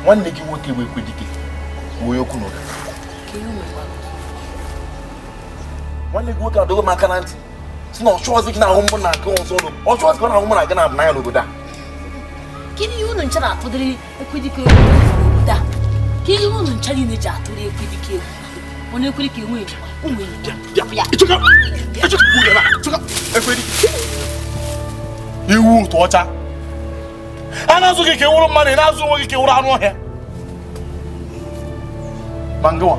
Nwanne gị nwoke bụ Ekwedike onye okwu n'ụka. Nwanne gị nwoke na-adọgo m aka na ntị si na ọchụọzi gị na-ahụ mụ na aga ọzọ ọchụọzi gị na-ahụ mụ na aga na n'anya n'obodo a. Kedu ihe unu ncha na-atụdịrị Ekwedike egwu n'obodo a? Kedu ihe unu ncha niile ji atụrụ Ekwedike egwu? Onye Ekwedike enwe ụmụ enyi ya. Iwu ụtọ ọcha a na-azụ gị ka ewuru mmadụ ị na-azụ onwe gị ka ewuru anụ ọhịa. Ma ngịwa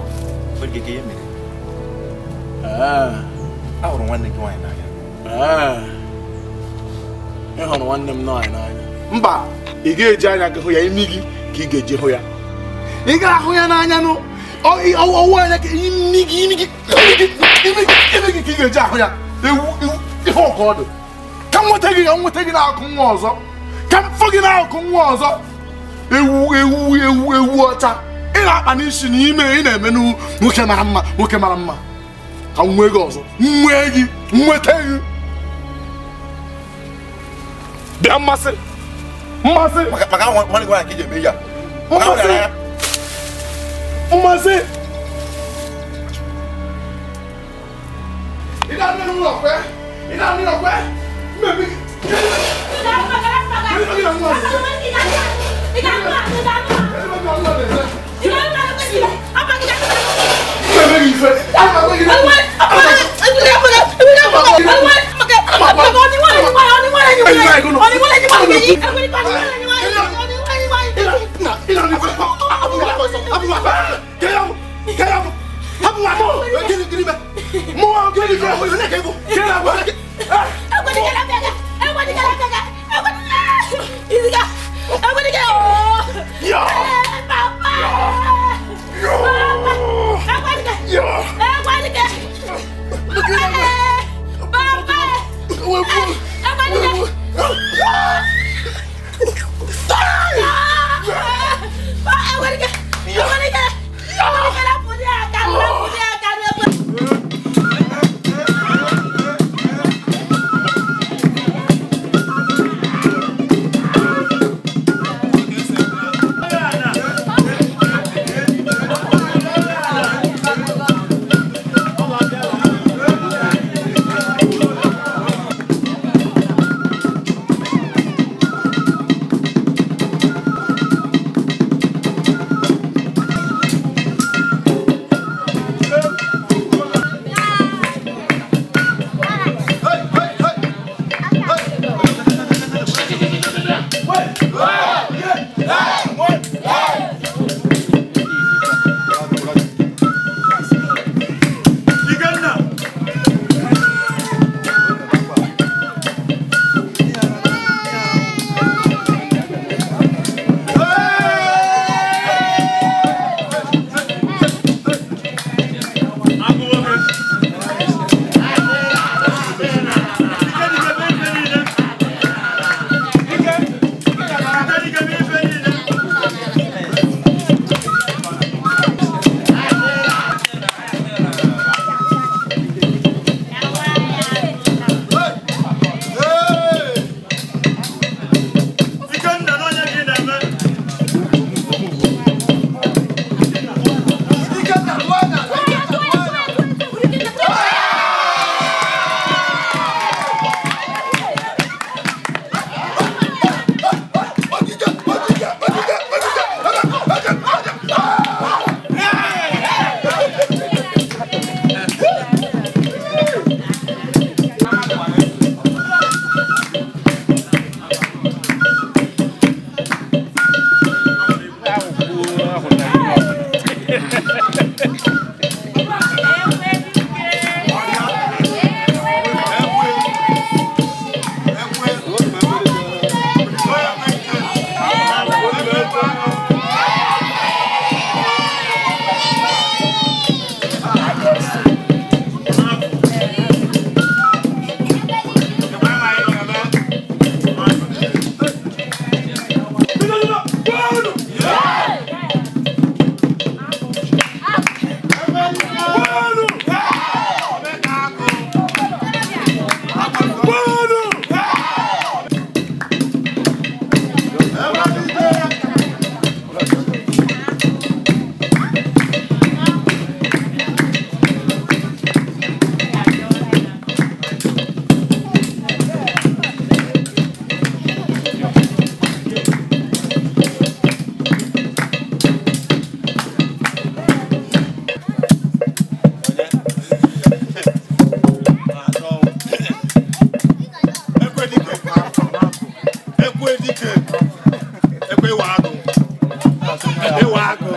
ahụrụ nwanne gị nwaanyị n'anya. Ị hụrụ nwanne m nwaanyị n'anya. Mba, ị ga-eji anya gị hụ ya, imi gị ka ị ga-eji hụ ya. Ị ga-ahụ ya n'anya nụ ọwụ anya ka imi gị imi gị imi gị imi gị ka ị ga-eji ahụ ya. Ewu ihe ọkụ ọdụ ka m nweta gị ka m nweta gị n'akụ nwa ọzọ ka m fụ gị n'akụ nwa ọzọ. Ewu ewu ewu ewu ọcha ị na-akpa n'isi na ime ị na-eme nwoke mara mma nwoke mara mma ka m nwee gị ọzọ nwee gị nweta gị bịa mmasị mmasị maka nwanne gị nwaanyị ka iji eme ya. Mmasị mmasị ị na-anụ n'ụlọ kwe ị na-anụ n'ụlọ kwe mmebi gị. Ịwa akụ.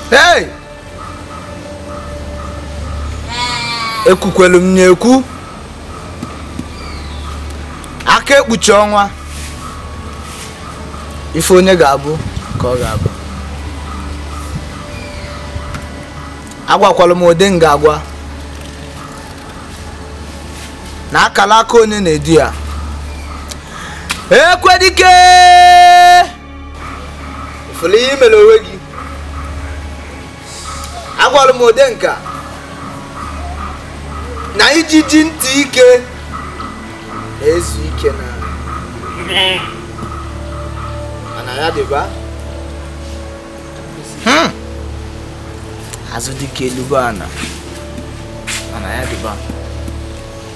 Hey! Ekwukwelu m na-ekwu aka ekpuchi ọnwa ife onye ga-abụ ka ọ ga-abụ agwakwala m ode m ga-agwa na akala aka onye na-edu ya Ekwedike ifulu ihe imere onwe gị agwala m ode nka na ijiji ntị ike na-ezu ike na mana ya dịba azụ dịka elugo ana mana ya dịba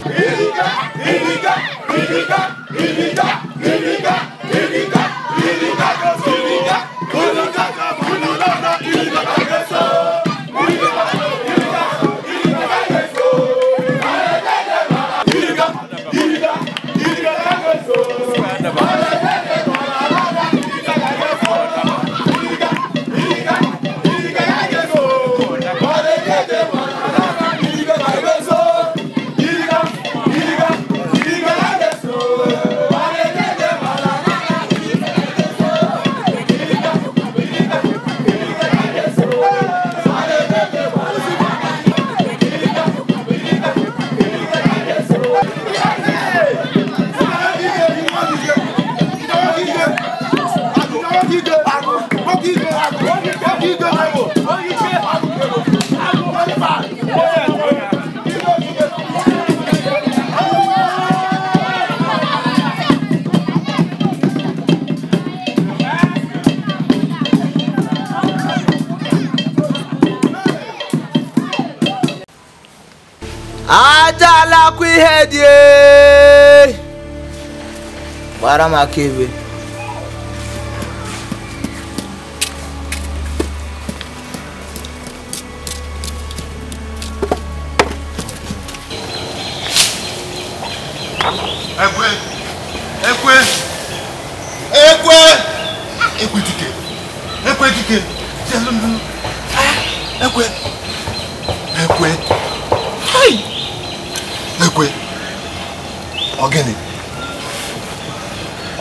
Irika, irika, irika, irika, irika, irika, irika, irika, Ajala kwa ihe dị gbara m aka ebe Ekwe ekwe ekwe ekwe dike ekwe dike ekwe ekwe hai ekwe ogene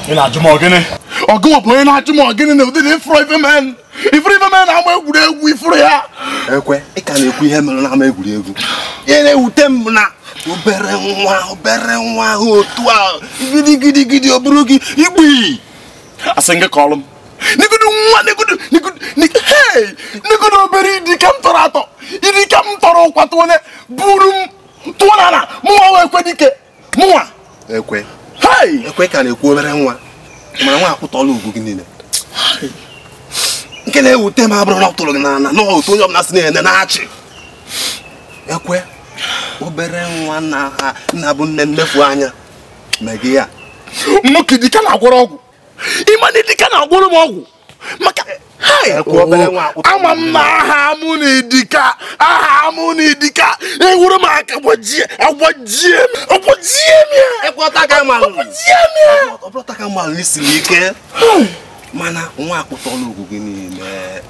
ị na-ajụ m ogene ọgụwa bụ onye na-ajụ m ogene na ụdị na ifuru ife men ifuru ife men na-ama egwuregwu ifuru ya ekwe ị ka na-ekwu ihe mere na-ama egwuregwu ihe na-ewute m na obere nwa ahụ otu a gidigidigidi ọ bụrụ gị igbi asị gị kọọlụ m negodu nwa negodu negodu hey negodu obere idi ka m tọrọ atọ idi ka m tọrọ ụkwa tụọ buru m tụọ n'ala mụnwa wee ekwe dike mụnwa ekwe hey ekwe ka na-ekwu obere nwa mana nwa akwụtọla ugwu gị niile nke na-ewute m abụrụ na ọ tụrụ gị n'ala na otu onye ọbụla si na-ene na-achị ekwe obere nwa na-abụ nne mmefu anya megi ya nwoke dike na-agwọrọ ọgwụ ịma na dike na-agwọrọ m ọgwụ maka ama m na aha mụ na idika aha mụ na idika ewuru m aka gbajie agbajie m agbajie m ya agbajie m ya ọbụrụta ka mmalụ siri ike mana nwa akpụtọla ugwu gị niile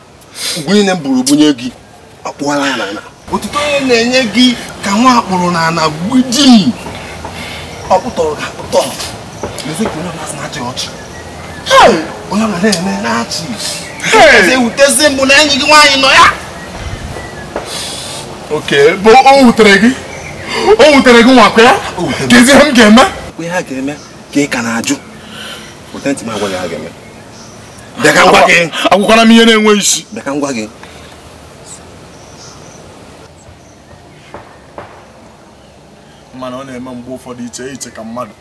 ugwu niile m buru bunye gị akpụọla ya n'ala otuto onye na-enye gị ka nwa akpụrụ n'ala gbiji ọkpụtọrọ ga akpụtọ eze ka onye ọbụla sị na-achị ọchị onye ọbụla na-eme na-achị eze wutezi mbụ na enyi gị nwaanyị nọ ya oke bụ o wutere gị o wutere gị nwakwa ya ka ezi ihe m ga-eme ihe ha ga-eme ka ị ka na-ajụ wute ntị m agwa gị ha ga-eme bịa ka m gwa gị agwakwara m ihe na-enwe isi bịa ka m gwa gị mana ọ na-eme mgbe ụfọdụ iche iche ka mmadụ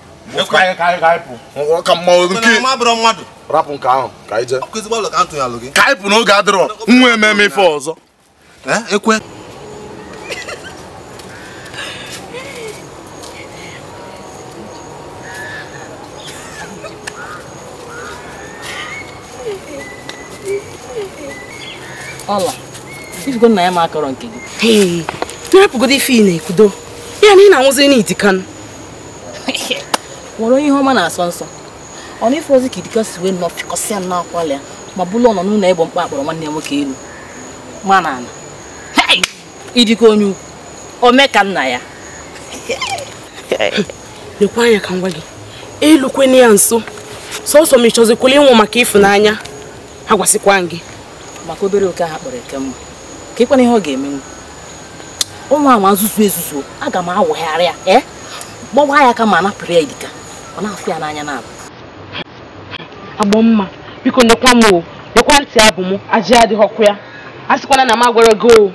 rapụ nke ahụ ka anyị jee ka anyị pụ n'oge adịrọ nwa ememe ife ọzọ ekwe Ọla ifugo nna ya ma akọrọ nke gị na-apụgodo ife ị na-ekwudo ya na ị na-anwụzi n'idika nwere onye ihe ọma na-asọ nsọ ọ na ife ozi ka idika si wee nọ fikọsịa na akwala ya ma bụrụ ọnọ n'ụlọ egbo mkpa akpọrọ nwanne ya nwoke elu Mana hei idika onye ukwu ome ka nna ya lekwa anya ka m gwa gị elukwene ya nso sọsọ m ịchọzikwala ịnwụ maka ịfụnanya ha gwasịkwa gị maka obere oke ahụ kpọrọ eke mma ka ịkwana ihe ọ ga-emenwu ụmụ ama nzuzu ezuzu aga m awụgharị ya gbawa ya ka ma napụrụ ya idika ọ na-afụ ya n'anya na abụ agbọ mma biko nekwa m o nekwa ntị abụ m ajị adịghọkwa ya a sịkwana na m agwara gị o.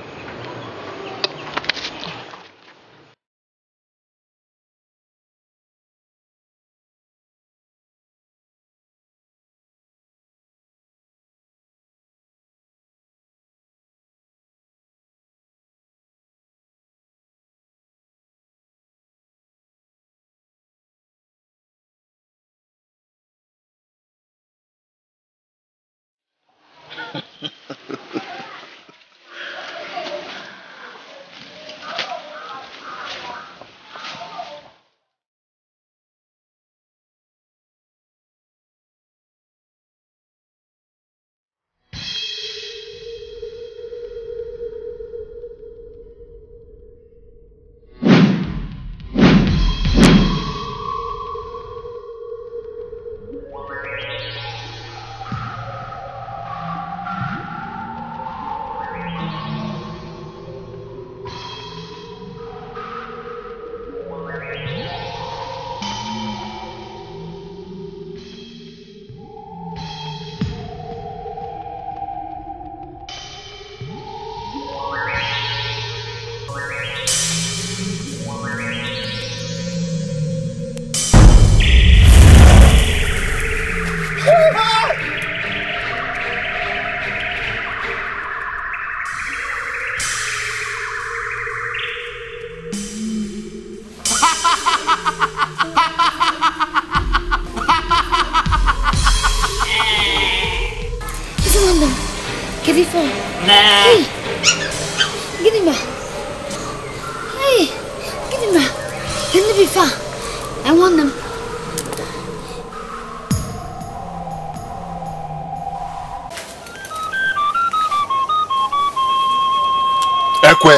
Ekwe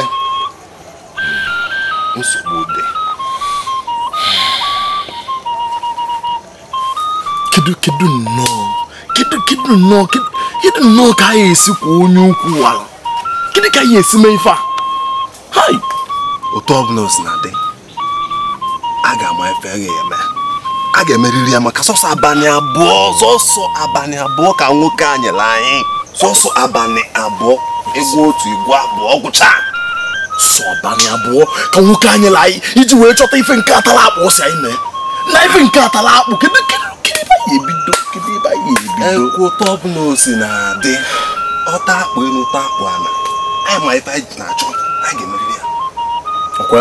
nsogbu dị. Kedu nnọọ ka anyị esi kwa onye ukwu wara kedu ka anyị esi mee ife a? Hai otu ọbụla o si na dị a ga-ama efe ga-eme a ga-emeriri ya maka sọsọ abalị abụọ sọsọ abalị abụọ ka nwoke a nyere anyị sọsọ abalị abụọ egwu otu igwe abụọ gwụcha sọ abalị abụọ ka nwoke anyị nyere anyị iji wee chọta ife nke atala akpụ ọsị anyị mee na ife nke atala akpụ kedu ebe anyị ebido kedu ebe anyị ebido ekwu otu ọbụla o si na dị ọta akpụ elu ta akpụ ala anyị ma ife anyị na-achọ anyị ga-emeriri ya ọkwa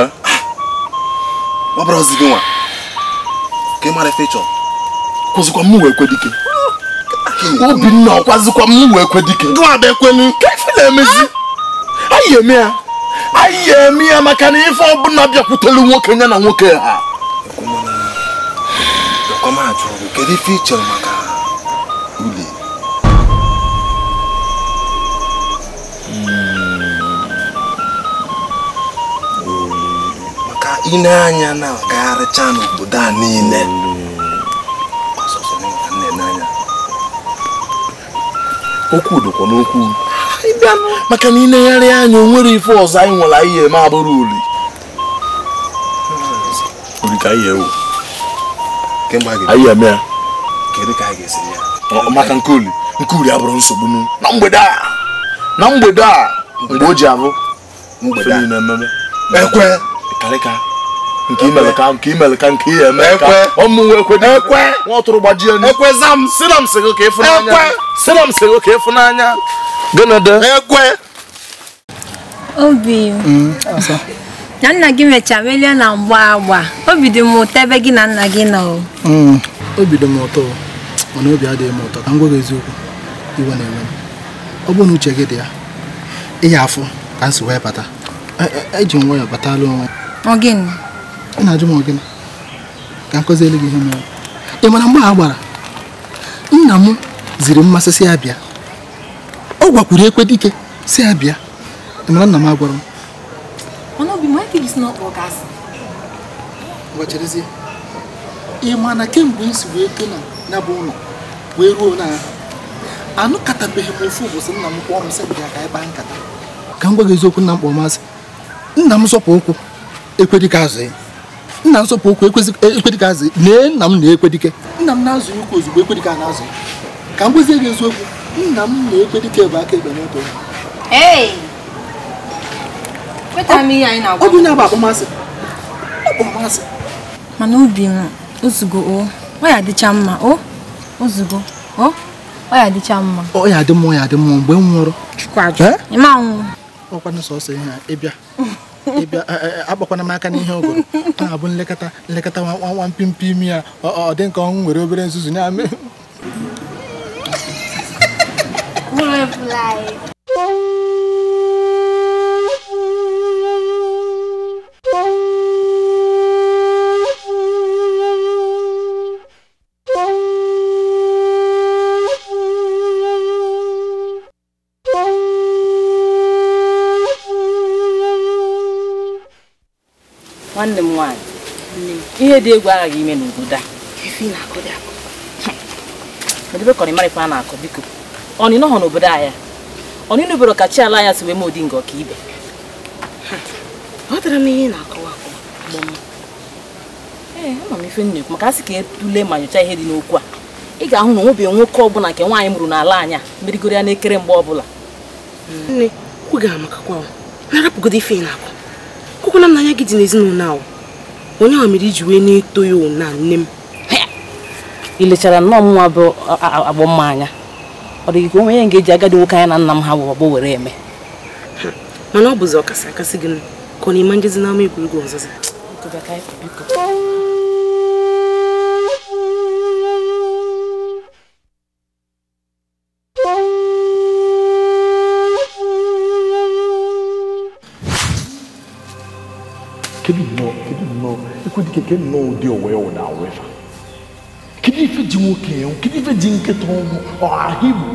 ọ bụrụ ọzi gị nwa ka ị mara ife ị chọrọ kwụzikwa m wee kwe dike Obinna ọkwazikwa m wee kwe dike ka ife na-emezi anyị eme ya maka na ife ọbụla bịakwutere nwoke ya na nwoke ha kedu ife ị chọrọ maka ule maka ị na-anya na-agagharịcha n'obodo a niile okwu dịkwa n'okwu maka na ịnegharị anya o nwere ife ọzọ anyị nwere anyị eme abụrụ uli uli ka anyị ewu anyị eme ya maka nke uli abụrụ nsogbu na mgbede a mgbe o ji abụ ekwe karịka nke imeleka nke imeleka nke ihe eme ka ọmụ nwe ekwe ekwe nwa ọtụrụ gbajie ekwe zam si na m sị gị ka ịfụnanya si na m sị gị ka ịfụnanya gịnị dị ekwe obi na nna gị mechaa melie na mgba agba obi dị m ụtọ ebe gị na nna gị nọ. Obi dị m ụtọ mana obi adịghị m ụtọ ka m gwa gị eziokwu iwe na-enwe m ọ bụrụ na uche gị dị ya ihe afụ ka m si wee bata eji m nwayọọ batala onwe m. Gịnị? Ị na-ajụ m gịnị ka m kụziere gị ihe mere ị mara mgbe a gbara nna m ziri mmasị si ya bịa ọ gwakwuru ekwe dike si ya bịa Ị mara nna m agwara m. Mana obi m onye ka isi na ọkpọ gasị. Ngwa cherezie. Ị ma na kemgbe m si wee too na ya bụ ụlọ wee ruo na anụkatabeghị m ofu ụbọchị nna m kpọọ m sị m bịa ka anyị kpaa nkata. Ka m gwa gị eziokwu, nna m kpọọ m asị. Nna m zọpụ ụkwụ ekwedike azụ ya. Nna m zọpụ ụkwụ ekwedike azụ ya. Lee nna m na-ekwedike. Nna m na-azụ ya ụkwụ ozugbo ekwedike a na-azụ ya. Ka m gwazie gị eziokwu, nna m na-ekwedike bụ aka ekpe n'otu ụlọ. Ee! Kwetara m ihe anyị na-agwa. Ọ bụ na akpọmasị. Ọ bụ amasị. Mana obi m ozugo o. Ọ ya adịcha mma o. Ozugo o. Ọ ya adịcha mma. Ọ ya adị mma, ọ ya adị mma mgbe m nwụrụ. Chukwu ajụ. Ịma nwụ. Ọkwanụ sọsọ ihe a ịbịa. Ịbịa akpọkwana m aka n'ihe ọgụrụ. Ọ na-abụ nlekọta nlekọta nwa mpimpi imi ya ọ dị nke ọnwụ nwere obere nzuzu ya mee. Nwanne m nwaanyị, ihe dị egwu aghaghị ime n'obodo a. Ebe kọrọ ịmara ife a na-akọ biko. Ọ nọ n'obodo a ya. Ọ nụbero ka chi ala ya si wee mee ụdị nga ọka ibe. Ghọtara m ihe ị na-akọwa akọwa. Ee, ama m ife m na-ekwu maka a sị ka etule ma nyochaa ihe dị n'okwu a. Ị ga-ahụ na onwebeghị nwoke ọbụla nke nwaanyị mụrụ n'ala anyị a merigoro ya n'ekere mgbe ọbụla. Nne, okwu gị amakakwa. Narapụgodo ife ị na-akọ. Kwukwana m n'anya gị dị n'ezinụlọ ahụ. Onye ahụ mere iji wee na-eto ya na nne m. Ị lechara nnọọ mnwa bụ agbọ mma anya. Ọ dị gị ka onwe ya ga-eji agadi nwoke anya na nna m ha bụ ọgbọ were eme. Mana ọ bụzi ọkasị akasị gị ka ọ na-eme njezi n'ama egwuregwu ọzọzọ. Biko. Kedu ekwedike nnọọ ụdị owe ụda wefa. Kedu ife ji nwoke enwu? Kedu ife ji nkịta ọnwụ? Ọhahigbo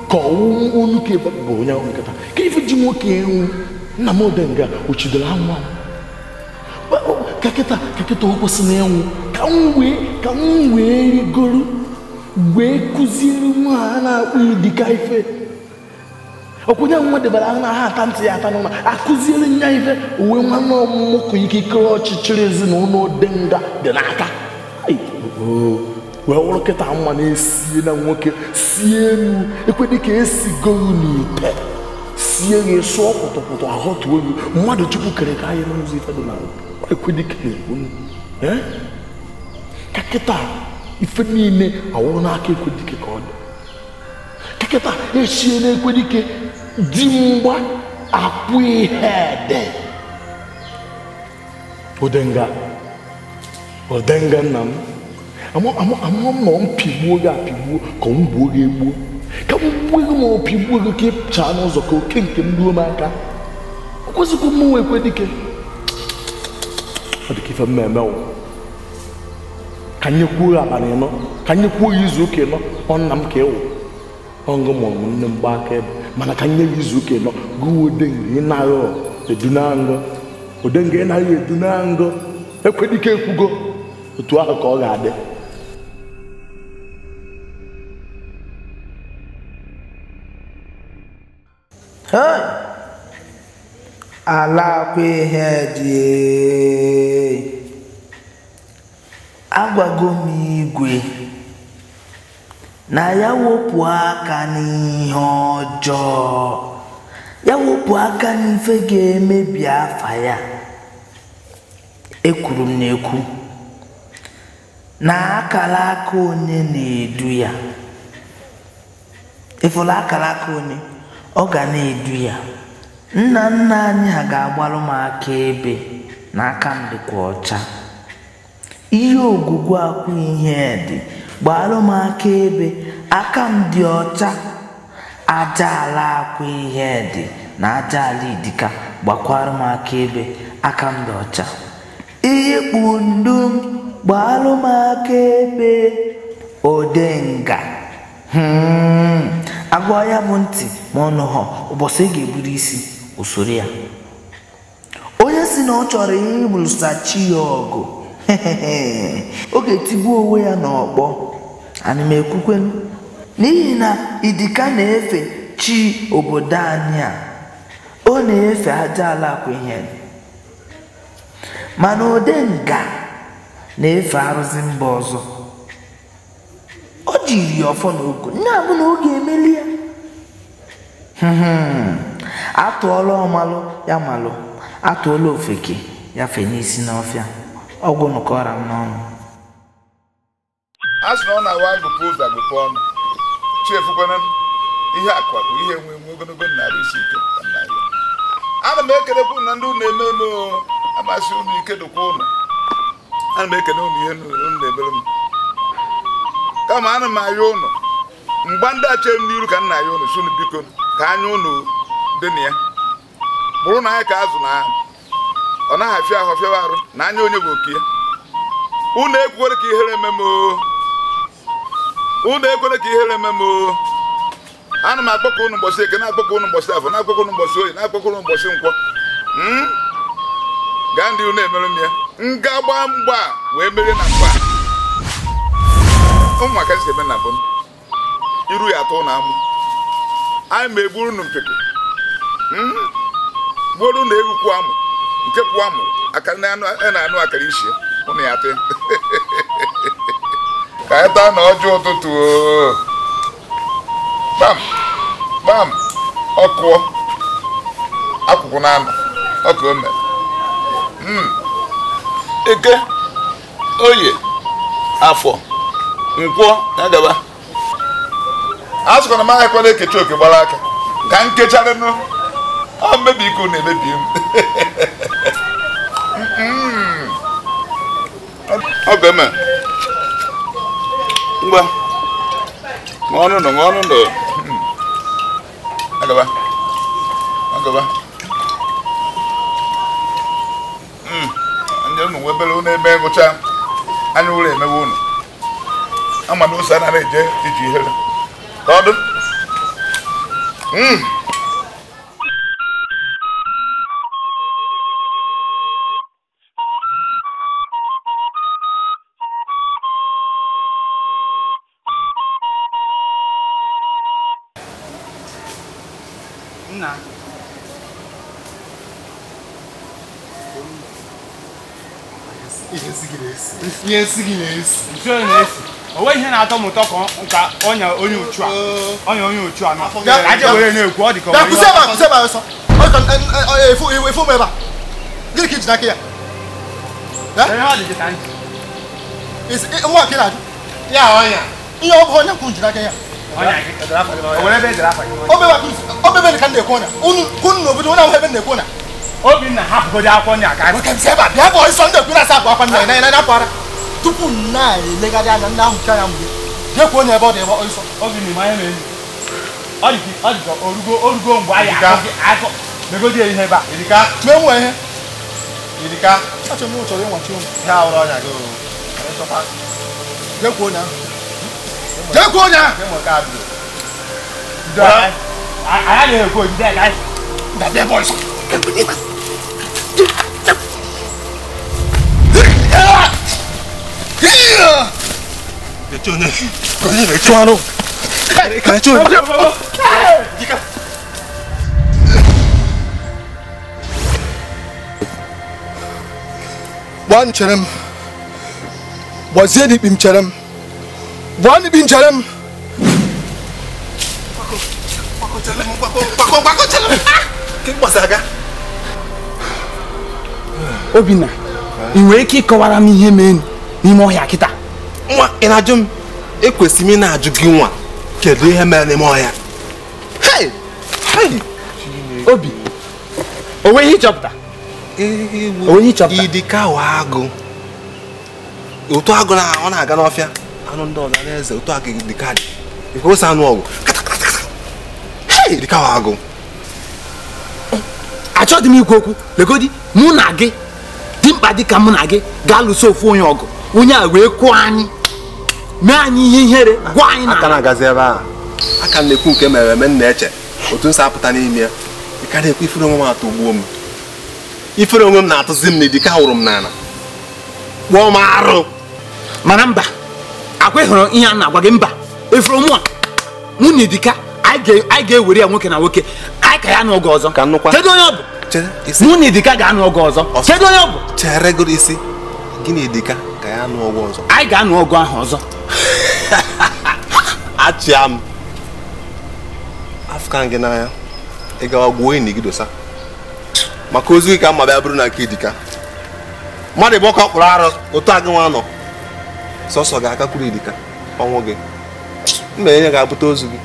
ka ọwụ onu ka bụ onye ahụ nkịta. Kedu ife ji nwoke enwu? Nna m Odenga o chidoro anwụ anwụ. Ka kịta o kwesị na enwu ka m wee rigoro wee kụziere nwa a na-akpọ Idika ife. Ọkwụnye nwa debara ahụ na ha ata ntị ya ata n'ụlọ akụziere nya ife uwe nwanne ọmụmụ ka ikikere ọchịchịrị ezinụlọ Odenga dị n'aka. Wee wụrụ kịta nwa na-esie na nwoke sie elu ekwedị ka esigoghị n'ite sie gị sụọ pụtụpụtụ aghọtuo gị mmadụ Chukwu kere ka anyị n'ụzọ ife dị n'ala ekwedị ka na-ekwu ka kịta ife niile awụrụ n'aka ekwedike ka ọ dị. Kịta echie na-ekwedike di mgba akwụ ihe ede. Odenga Odenga nna m amụọ m na ọ m pigbuo gị apigbuo ka m gbuo gị egbuo ka m gbuo gị ma ọ pigbuo gị ka ị chaa n'ụzọ ka oke nke m ruo m aka. O kwesịkwa mụ ekwedike ọ dị ka ife mmemme wụ ka nyekwuo gị abalị ịnọ ka nyekwuo gị izu ụka ịnọ ọ nna m ka ịwụ ọngụ mụrụ m nne mgba aka ebe mana ka nye gị izu ụka ịnọ gụwa Odenga ịnaghị edunangụ Odenga ịnaghị edunangụ ekwedike ekwugo otu ahụ ka ọ ga-adị. Ala akwa ihe dị agwago m igwe na ya wepụ aka n'ihe ọjọọ, ya wepụ aka n'ife ga-emebi afa ya. Ekwuru m na-ekwu na akara aka onye na-edu ya, ịfụla akara aka onye ọ ga na-edu ya. Nna nna anyị ha ga-agbalụ m aka ebe na aka m dịkwa ọcha. Ihe ogwugwu akwụ ihe dị gbalụ m aka ebe aka m dị ọcha. Aja ala akwụ ihe dị na aja ala Idika gbakwara m aka ebe aka m dị ọcha. Ihe kpundu m gbalụ m aka ebe Odenga. Agwa ya bụ ntị ma ọnụ họ ụbọchị ị ga-eburu isi usoro ya. Onye si na ọ chọrọ ịlụsa chi ya ọgụ ọ ga-etigbu onwe ya n'ọkpọ. Ana m ekwukwenu n'ihi na Idika na-efe chi obodo anyị a, ọ na-efe aja ala akwa ihe, mana Odenga na-efe arụsị mba ọzọ. Ọ jiri ya ọfọ n'ogu nne abụ na ọ ga-emeli ya. Atụọla ọmalụ ya malụ, atụọla ofeke ya fe n'isi n'ọfịa. Ọgwụ nụkọrọ m n'ọnụ. A sị na ọ na-awa agụpụ ụzọ agụpụ ọnụ chefukwana m ihe akụ akụ ihe enwe enwe ogologo narị isi ike ka nna ya. Ana m ekelekwa unu na ndị unu eme eme o, amasị unu ike dịkwa unu. Ana m ekene unu ihe unu na-emere m. Kama ana m ayọ unu mgba ndị achọ m n'iru ka nna ya unu si unu biko ka anya unu dị na ya, bụrụ na anya ka azụ na ọ naghị afịa ahụ fịawa arụ na anya onye bụ oke ya. Unu ekwere ka ihere eme m o, unu ekwere ka ihere eme m o. Ana m akpọkọ unu mbọsị eke, na-akpọkọ unu mbọsị afọ, na-akpọkọ unu mbọsị oyi, na-akpọkọ unu mbọsị nkwọ. Gaa ndị unu emere m ya nga gbaa mgba wee merie na mgba ụmụaka si eme na mbụ iru ya atọ na amụ. Anyị ma egburu unu mpeke, gbuoro unu ewu kwụ amụ nke kwụ amụ aka na-anụ akara isi unu ya atị. Ka anyị taa na ọjọọ ụtụtụ o. Gbam gbam ọkụọ akwụkwụ na anụ ọkụ ome. Eke oye afọ nkwọ ya gaba. A sịkwa na m ahịkwa na-ekechi oke gbara aka ka nkecharịnụ ọ mmebi ike unu emebi m. Ọ ga-eme ngwa ṅụọ ọnụ ṅụọ ọnụ ndụ. Agaba agaba. Ndị unu nwebere unu ebe ngwụcha anya ụlọ emewe unu. Ama na ose anaghị eje iji ihere ka ọ dị. Nna o nweghị ihe na-atọ m ụtọ ka ọnya onye ochu a ọnya onye ochu a ka aje were na-ekwu ọ dị ka Gịnị ka iji n'aka ya? Ihe ọ bụ onye kwuru ji n'aka ya. Obebe ka na-ekwu ọnya unu n'obodo onye ahụ ebe na-ekwu ọnya. Obinna hapụgodi akwụkwọ nya ka nwoke m si ebe a bịa bụ ọsọ ndị ekwu na-asa akwa akwa nna ya na-apụ ara tupu na-elegharị anya ndị ahụ anya mgbe jee kwuo onye ebe ọ dị ebe ọsọ. Obinna ma ihe mere ọ dị ka orugo mgbe anyị akọ megodi ihe ebe a Idika mee nwe ihe Idika achọrọ m chọrọ ịnwachi ụnụ ya ọrụ ọnya gị o jee kwuo onye ahụ jee kwuo onye ahụ anyị na-ekwu ogide ka anyị ndabịa ebe ọsọ. Gbaa nchere m, gbazie n'ikpi m chere m, gbaa n'ikpi m chere m. Obinna, ị nwere ike ịkọwara m ihe mere n'ime ọhịa kịta? Nwa, ị na-ajụ m? Ekwesịrị m ị na-ajụ gị nwa, kedu ihe mere n'ime ọhịa? Obi, o nweghị ịchọpụta? Idika wa agụ otu agụ na ọ na-aga n'ọfịa anụ ndị ọzọ n'eze otu agụ Idika dị nke ose anụ ọgụ Idika wa agụ. Achọghị m ikwu okwu legodi mụ na gị dị mkpa dị ka mụ na gị ga-alụso ofu onye ọgụ onye a wee kụọ anyị mee anyị ihe ihere gwa anyị na aka na-agazi ebe a aka na-ekwu nke mere eme na-eche otu nsọ apụta n'ime ya Ị ka na-ekwe ifere onwe m atọgbuo m. Ifere onwe m na-atụzi m na Idika hụrụ m n'ala. Kpụọ m arụ. Mana mba, akwa ịhụrụ ihe a na-agwa gị mba. Efere mụ a, mụ na Idika, anyị ga-ewere ya nwoke na nwoke. Anyị ka ya nụ oge ọzọ. Kedu onye ọ bụ? Mụ na Idika ga-anụ ọgụ ọzọ. Kedu onye ọ bụ? Chere goro isi. Gị na Idika ka ya nụ ọgụ ọzọ. Anyị ga-anụ ọgụ ahụ ọzọ. Achịa m. Afụka gị n'anya. Ị gawa gbuo enyi gị dosa. Maka ozu gị ka mma bịa bụrụ na nke Idika. Mmadụ ịbụ ka ọ kpụrụ arụ otu a gị nwa nọ. Sọsọ ga-akakwuru Idika ọnwụ gị. Mma enye ga-abụta ozu gị.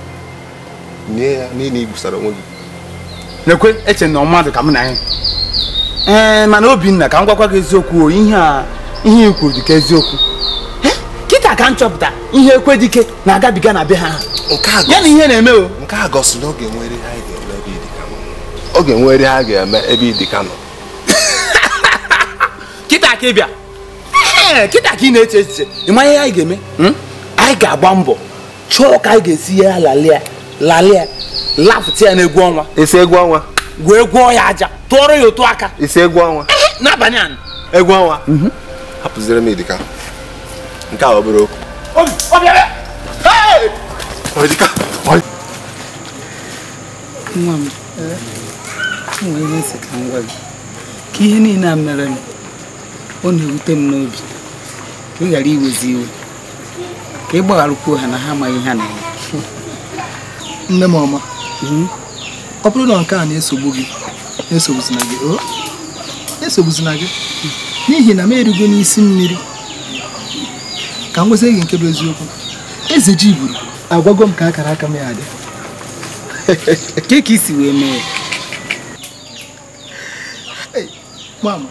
Nye ya n'ihi na ị gbusara onwe gị. Nekwe eche na mmadụ ka m na ya. Ee, mana Obinna ka m gwakwa gị eziokwu ihe a ihe i kwuru dị ka eziokwu. Kịta ka m chọpụta ihe Ekwedike na-agabiga na be ha. Ya na ihe na-eme o. Nke a gosi na oge nwere ihe anyị ga-eme ebe Idika nọ. Oge nwere ihe a ga-eme ebe Idika nọ. Kịta ka ị bịa. Ee, kịta ka ị na-eche echiche. Ị ma ihe anyị ga-eme? Anyị ga-agba mbọ chọọ ka anyị ga-esi ya lalia lalia lapụta ya n'egwu ọnwa. Isi egwu ọnwa. Wee gwọọ ya aja, tụọrọ ya otu aka. Isi egwu ọnwa. N'abalị a. Egwu ọnwa. Hapụziri m Idika. Nke a obere okwu. Obi abịa. Hey! Idika. Nwa m. Nwere ihe nsị ka m gwa gị. Ka ihe niile a mere m, ọ na-ewute m n'obi. Ka ị ghara iwezi iwe. Ka ị gbagharukwuo ha na ha amaghị ihe ha na-eme. Nne m ọma, ọ bụrụ na nke a na-esogbu gị, esogbuzina gị, o esogbuzina gị, n'ihi na m erigo n'isi mmiri. Ka m gwazie gị nke bụ eziokwu, eze ji buru agwago m ka akara aka m ya dị. Ke ka isi wee mee? Mama,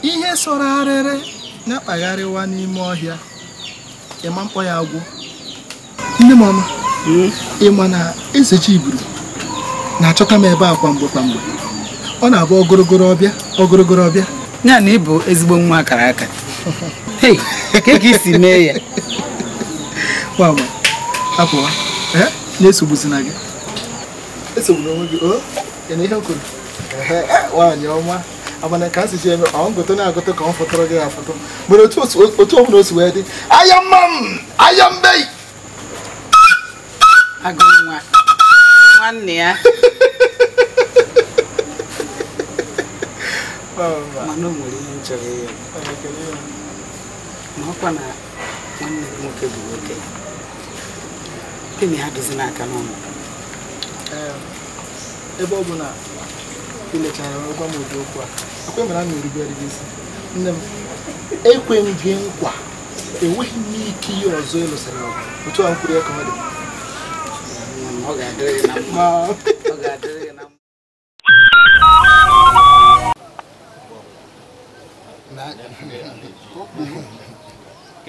ihe sọrọ arịrị na-akpagharịwa n'ime ọhịa, ịma mkpọ ya agwụ. Nne m ọma, ị ma na eze ji buru na-achọta m ebe a kwa mgbe kwa mgbe. Ọ na-abụ ogorogoro ọbịa, ogorogoro ọbịa. Ya na ị bụ ezigbo nwa akara aka. Hey, ke ka isi mee ya? Mama, apụwa, na-esogbuzina gị. Esogbuna onwe gị, o, ị na ihe m kwuru? Nwaanyị ọma, amana ka nsi eme, ọ ngoto na-agụtụ ka ọ fọtọrọ gị afọtọ. Mgbe otu ọbụla o si wee dị, aya mma m, aya mbei! Agụ nwa, nwanne ya. Mana o nwere ihe m chọrọ ịyọ. Ma ọkwa na nwanne gị nwoke bụ nwoke. Gịnị ha dozi n'aka n'ọnụ? Ebe ọ bụ na ị lechara gwa m ụdị okwu a, ekwe m na m na-erubere gị isi. Nne m, ekwe m gị nkwa, enweghị m ike ihe ọzọ ịlụsara ọgụ. Otu a m kwuru ya ka ọ dị. Ọ ga-adịrị gị na mma. Ọ ga-adịrị gị na mma.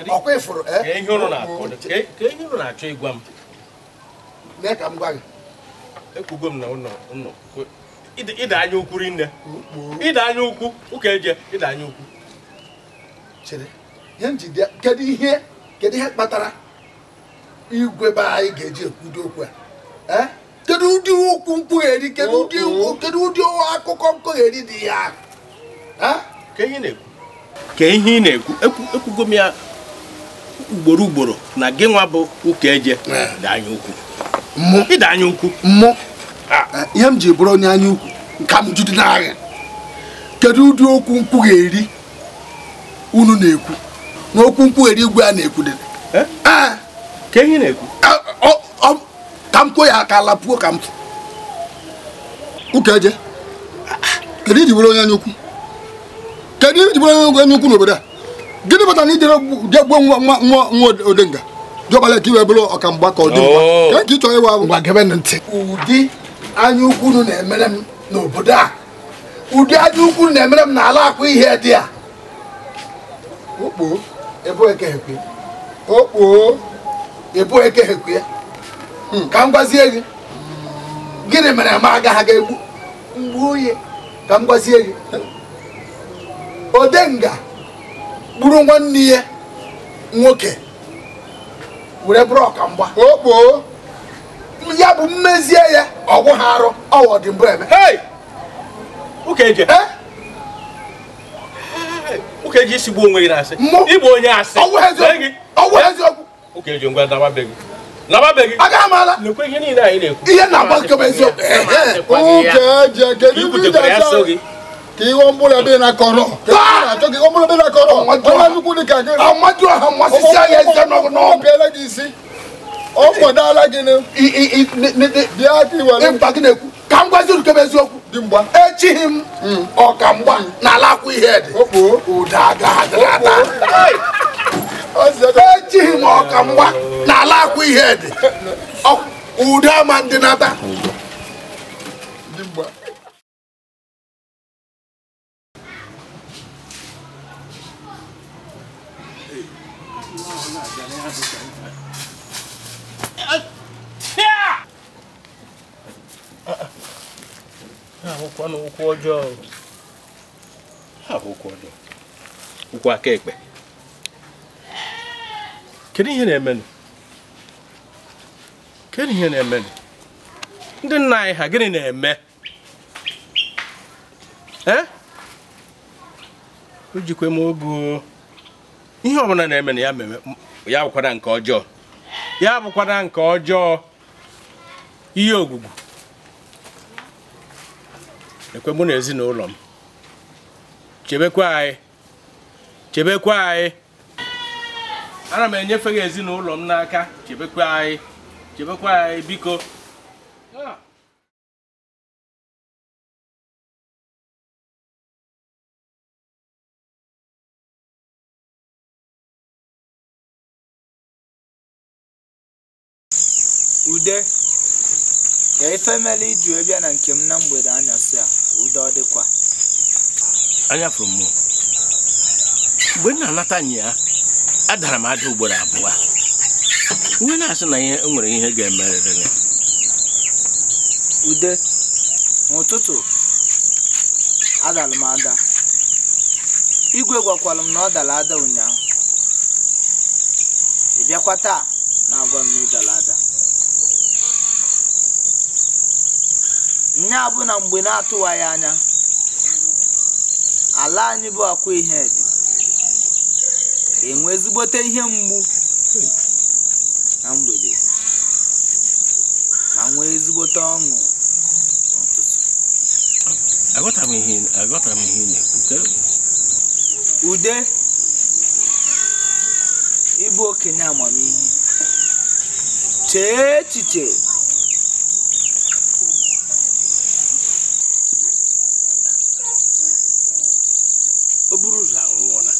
Ọkwa ịfụrụ, eh? Ka ihe ụnụ na-achọ ịgwa m. Mee ka m gwa gị. Ekwugo m na ụnọ ịda anya ukwu rinne. Ịda anya ukwu, ụka eje, ịda anya ukwu. Chere, ihe m ji dị kedu ihe kpatara igwe be anyị ga-eji ekwudo okwu a? Eh? Kedu ụdị okwu mkpugheri, kedu ụdị akụkọ mkpugheri dị ya? Eh? Ka ihe na-ekwu. Ka ihe ị na-ekwu, ekwugo m ya ugboro ugboro na gị nwa bụ ụka eje dị anya ukwu. Ịda anya ukwu. Mmụ. Ihe m ji bụrụ onye anya ukwu ka m judu n'agha. Kedu ụdị okwu mkpugheri unu na-ekwu? N'okwu mkpugheri igwe a na-ekwu dị. Ka ihe na-ekwu? Ka m kwuo ya aka lapuo ka m fụ. Ụka eje. Kedu iji bụrụ onye anya ukwu? Kedu iji bụrụ onye ukwu n'obodo a? Gịnị pụtara na ijere je gbuo nwa nwa Odenga? Jọbala ka iwe bụrụ ọkamgba ka ọ dị mkpa. Ka ị chọrọ ịwa ngwa gebe ntị. Ụdị anya ukwu unu na-emere m n'obodo a. Ụdị anya ukwu unu na-emere m n'ala akwa ihe dị a. Okpo, ebo ekehekwe. Okpo, ebo ekehekwe. Ka m gwazie gị. Gịnị mere m agaghị egbu? Mgbu onye ka m gwazie gị. Odenga gburu nwanne ya nwoke were bụrụ ọkamgba. Okpo, Ya bụ mmezie ya ọgwụ ha arụ ọwọ dị mbụ eme. Ụka eje. Ụka eje isi gbuo onwe gị na-asị. Igbu onye asị. Ọwụ eziokwu. Ụka eje ngwa naba be gị. Naba be gị. Agaghị m ala. Lekwe ihe niile anyị na-ekwu. Ihe na-agba nke bụ eziokwu. Ụka eje kedu ife ị ga-achọ ka ihe mkpụrụ ebe na kọrọ. Ka ị na-achọ ka ihe mkpụrụ ebe na kọrọ. Onye nnukwu dị ka gị. Amadu ọha mmasịsị anya eze n'ọgụ. Ọ pịala gị isi. Ọ kpọdala gị bịa ka iwere. Ịpụta gị na-ekwu ka m gwazi unu eziokwu. Echighị m ọkamgba n'ala akwụ ihe dị. Ụda agaghị ata. Echighị m ọkamgba n'ala akwụ ihe dị. Ụda ama ndị nata. Ụkwụ ọjọọ. Ụkwụ ọjọọ. Ụkwụ aka ekpe. Kedu ihe na-emenụ? Kedu ihe na-emenụ? Ndị nna anyị ha gịnị na-eme? O jikwe m ogu. Ihe ọbụla na-eme na ya meme ya bụkwara nke ọjọọ. Ya bụkwara nke ọjọọ. Ihe ogwugwu. Ekwe mụ na ezinụlọ m. Chebekwa anyị. Chebekwa anyị. Ana m enyefe gị ezinụlọ m n'aka. Chebekwa anyị. Chebekwa anyị biko. Ude, ka ife mere iji wee bịa na nke m na mgbede anyasị a, ude ọ dịkwa? Anya fụrụ mmụọ. Mgbe m na-anata nya, adara m ada ugboro abụọ. Mgbe na-asị na ihe nwere ihe ga-emerịrị ya. Ude, n'ụtụtụ adara m ada. Igwe gwakwara m na ọ dara ada ụnyaahụ. Ị bịakwa taa na-agwa m na ị dara ada. Nya bụ na mgbe na-atụwaghị anya ala anyị bụ akwa ihe dị enwe ezigbote ihe mgbu na mgbede ma nwee ezigbote ọṅụ n'ụtụtụ. Aghọtara m ihe ị na-ekwu. Ude, ịbụ okenye amamihe, chee echiche. O buru ụzọ anwụọla.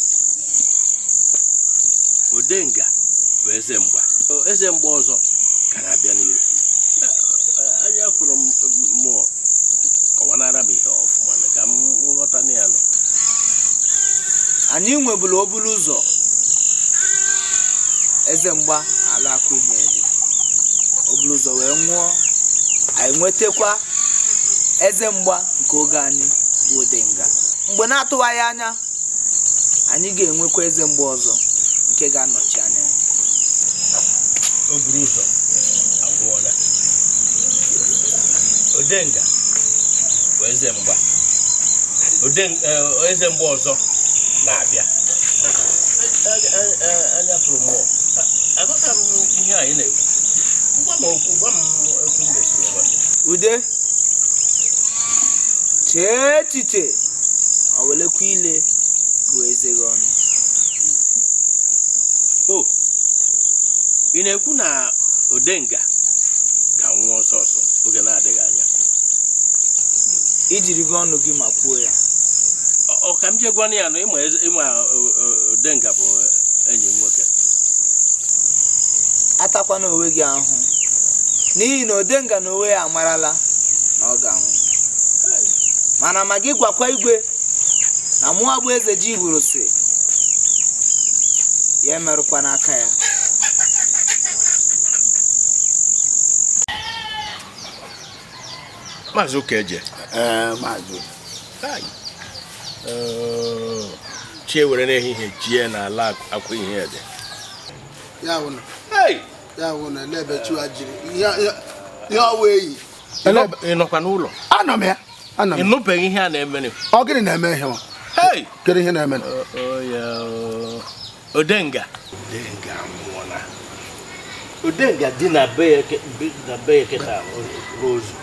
Odenga bụ eze mgba. Eze mgba ọzọ ka na-abịa n'iru. Anya fụrụ m mmụọ kọwanara m ihe ọfụma ka m ghọta na ya nọ. Anyị nwebulu obulu ụzọ eze mgba ala akụ ihe dị. Obulu ụzọ wee nwụọ, anyị nwetakwa eze mgba nke oge anyị bụ Odenga. Mgbe na-atụwaghị anya anyị ga-enwekwa eze mgbe ọzọ nke ga-anọchi anya ya. O buru ụzọ anwụọla. Odenga bụ eze mgba. Eze mgba ọzọ na-abịa. Anya fụrụ mmụọ. Aghọtara m ihe anyị na-ekwu. Gwa m okwu, gwa m otu m ga-esi wee ghọta. Ude, chee echiche. Ma welekwa ile gụọ eze gị ọnụ. O, ị na-ekwu na Odenga ga-anwụ ọsọ ọsọ oge na-adịghị anya? Ijiri gị ọnụ gị ma kwuo ya. Ọ ka m jee gwa ya na ịma Odenga bụ enyi m nwoke. Atakwana onwe gị ahụ n'ihi na Odenga na onwe ya amarala na ọ ga-anwụ. Mana ma gị gwakwa igwe na mụọ bụ eze ji hụrụ si ya emerụkwa n'aka ya. Maazị Okeje. Maazị. Chi were n'ehihie jie n'ala akwa ihe dị. Ya wụ na. Ya wụ na elebe chi wa jiri. Ihe ọwụ enyi. Ị nọkwa n'ụlọ? Anọ m ya. Ị nụbeghị ihe a na-eme? Ọ gịnị na-eme ihe nwa? Kedu ihe na-eme? Odenga. Odenga anwụọla. Odenga dị na be ya kịta ozu.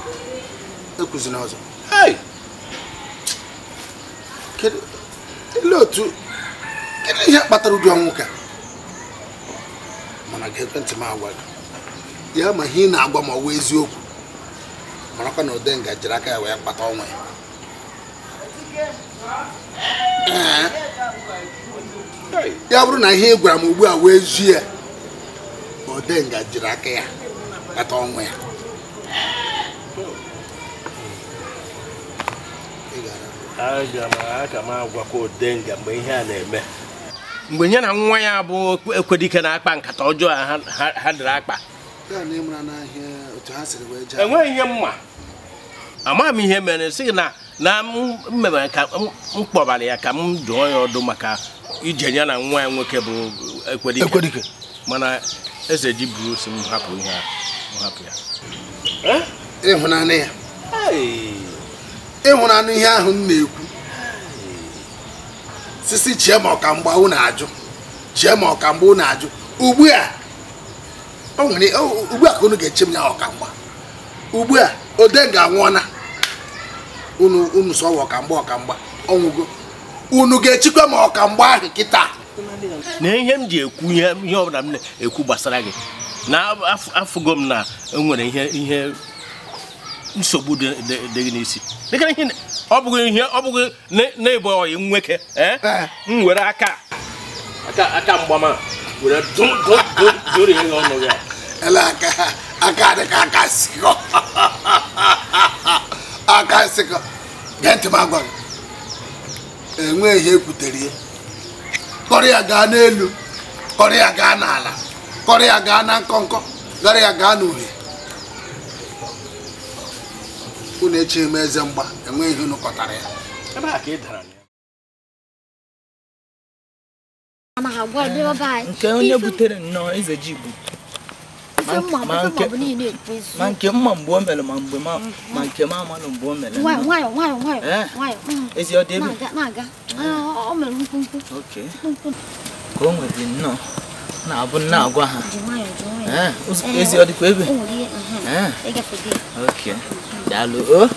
Ekwuzina ọzọ. Kedu otu kedu ihe kpatara ụdị ọnwụ ka? Mana ekwentị m agwa gị. Ya ma ihe ị na-agwa ma ọ wụ eziokwu. Marakwa na Odenga jiri aka ya wee kpata ọnwa ya. Ya bụrụ na ihe ị gwara m ugbu a wee zie ya, Odenga jiri aka ya kpata ọnwa ya. Aga m agwakwa Odenga mgbe ihe a na-eme. Mgbe ya na nwa ya bụ Ekwedike na-akpa nkata ọjọọ ha dịrị akpa. Enweghị ihe mma. Amaghị m ihe mere sị na m mere ka m kpọbara ya ka m dụọ ya ọdụ maka ije ya na nwa ya nwoke bụ Ekwedike. Mana eze ji buru si m hapụ ihe a, m hapụ ya. Ịhụnanya ya. Ịhụnanya ihe ahụ m na-ekwu. Sisi chie ma ọka mgba unu ajụ. Chie ma ọka mgba unu ajụ. Ugbu a o nwere ugbu a ka unu ga-eche m ya ọka mgba. Ugbu a Odenga anwụọna. Unu unu sọ ọka mgba ọka mgba ọnwụgo. Unu ga-echikwa ma ọka mgba ahụ kịta. Na ihe m ji ekwu ihe ọbụla m na-ekwu gbasara gị na afụgo m na enwere ihe nsogbu dị gị n'isi. Dịka ihe ọ bụghị ihe ọ bụghị na-ebe ọyị nwoke m were aka aka mgbama were dụrụ ihe ọnụ gị. Ele aka aka dị ka aka sikọ. Aka sikọ. Gee ntị m agwa gị. Enweghị ihe ekwutere ya. Kọrọ ya gaa n'elu, kọrọ ya gaa n'ala, kọrọ ya gaa na nkọnkọ, kọrọ ya gaa n'uhie. Unu echeghị m eze mgba, enweghị ihe unu kọtara ya. Ebe a ka ị dara. Nke onye butere nnọọ eze ji bụ ma nke mma mgbe o mere ma mgbe ma nke m amanụ mgbe o mere. Nwayọ nwayọ nwayọ nwayọ. Ezi ọ dị ebe? Na-aga. Ọ mere mkpụmkpụ. Okay. Ka o nwere nnọọ na-abụ na-agwa ha. Ezi ọ dịkwa ebe? Okay. Daalụ o.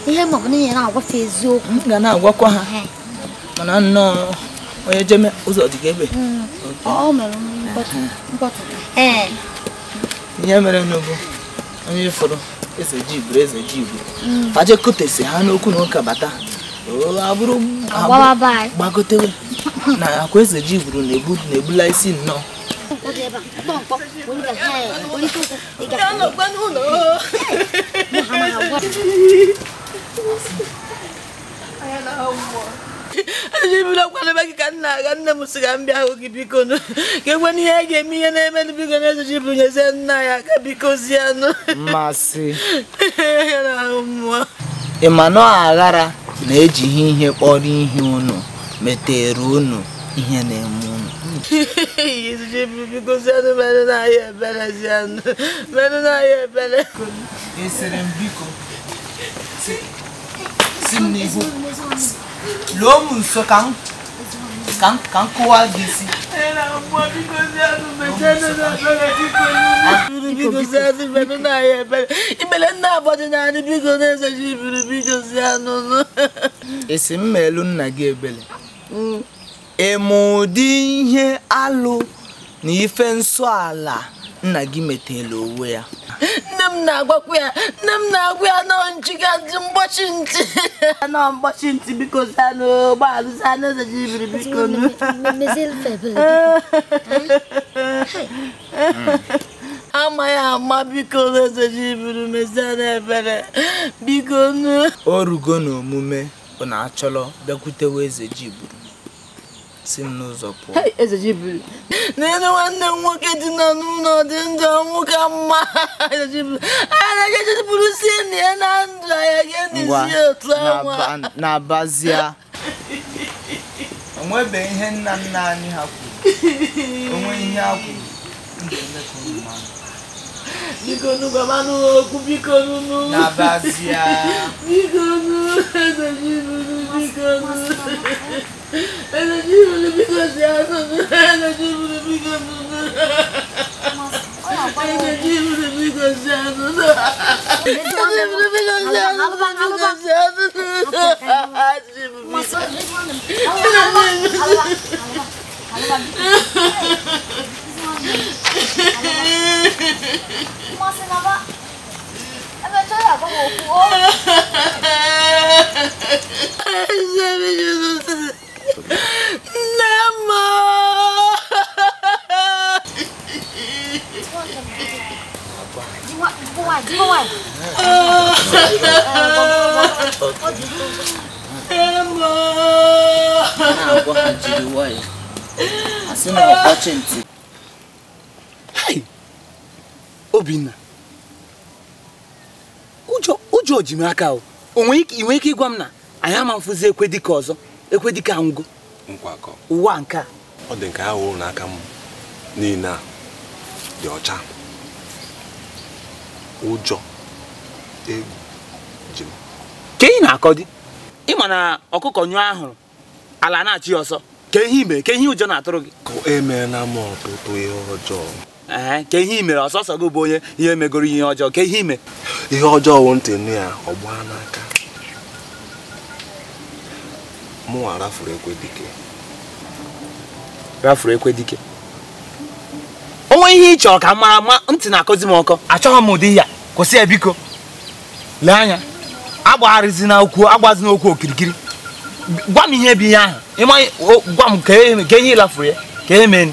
Ihe ma ọ bụ na ị na-agwafe eziokwu. M ga na-agwakwa ha. Mana nnọọ onye jeme ụzọ dị ebe. Ọ mere mkpọtụ mkpọtụ. Ihe mere n'ugwu onye fọrọ eze ji buru eze ji buru. Faje kotesi ha n'okwu na ụka bata. Abụrụ gbagotewe na akwa eze ji buru na-ebula isi nnọọ. Mmasị ịma na aghara na-ejighị ihe kpọrọ ihe unu metere unu ihe na-eme unu. Esere m biko si m n'ihu lụọ m nso ka m kụwa gị isi. Esi m elu nna gị ebele. Eme ụdị ihe alụ na ife nsọ ala nna gị metela onwe ya. Nne m na-agwakwa ya, nne m na-agwa ya nọ nchi mgbachi ntị. Nọ mgbachi ntị biko zanụ gbaalụ zanụ eze biko nụ. Amaghị ama biko eze jibiri mezianụ ebere biko nụ. O rugo n'omume bụ na achọrọ bịakwutewe eze jiburu. Si m n'ụzọ pụọ. Eze jiburu. N'elu nwanne m nwoke dị nọ n'ụlọ dị ndụ ọnwụ ka mma. Eze jiburu. Eze jiburu si na ya na ndụ ya ga-esi otu anwa. Na-abazia. Onwebe ihe nna nna anyị ha kwuru. Onwe ihe ha kwuru. M ga-eme ka unu mara. Biko nu gwa okwu biko nunu. Nabazia. Biko nu eze jiburu biko nu. Eze jiburu biko si anụ eze jiburu biko nunu. Eze jiburu biko si anụ. Eze jiburu biko si anụ biko si anụ. Hey, Obinna, ụjọ ji m aka o. Onwe ike ịgwa m na anyị ama mfụzi Ekwedike ọzọ, Ekwedike anwụgo. Nkwakọ. Ụwa nke a. Ọ dị nke ahụ n'aka m niile a dị ọcha. Ụjọ egwu ji m. Ka ị na-akọ di? Ị ma na ọkụkọ nyụọ ahụrụ ala na-achị ya ọsọ. Ka ihe ime, ka ihe ụjọ na-atụrụ gị. Emeela m ọtụtụ ihe ọjọọ. Ee, ka ihe mere ọsọsọ gị bụ onye ihe megoro ihe ọjọọ, ka ihe ime. Ihe ọjọọ wụ ntị nụ ya, ọ gbaa n'aka. Mụ rafuru Ekwedike. Rafuru Ekwedike. Onwe ihe ị chọrọ ka m mara ma ntị na-akọzi m ọkọ. Achọghị m ụdị ya. Kwụsị ya biko. Lee anya. Agbagharịzina okwu, agbazina okwu okirikiri. Gwa m ihe bụ ihe ahụ. Ịma gwa m ka ihe ịlafuru ya, ka ihe mee.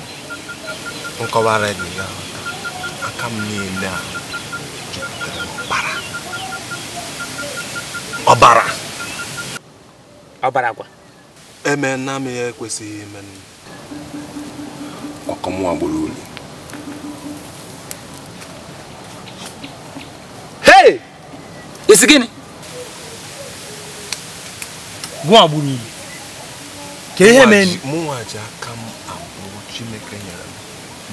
Nkọwara gị ya, aka m niile a jupụtara n'ọbara. Ọbara. Ọbara kwa. Emena m ya ekwesịghị ime. Ọkọmụwa gburu uli. Hey! Isi gịnị? Gwa gburu uli. Ka ihe mee. Mụnwa ji aka m abụọ Chineke nyere m.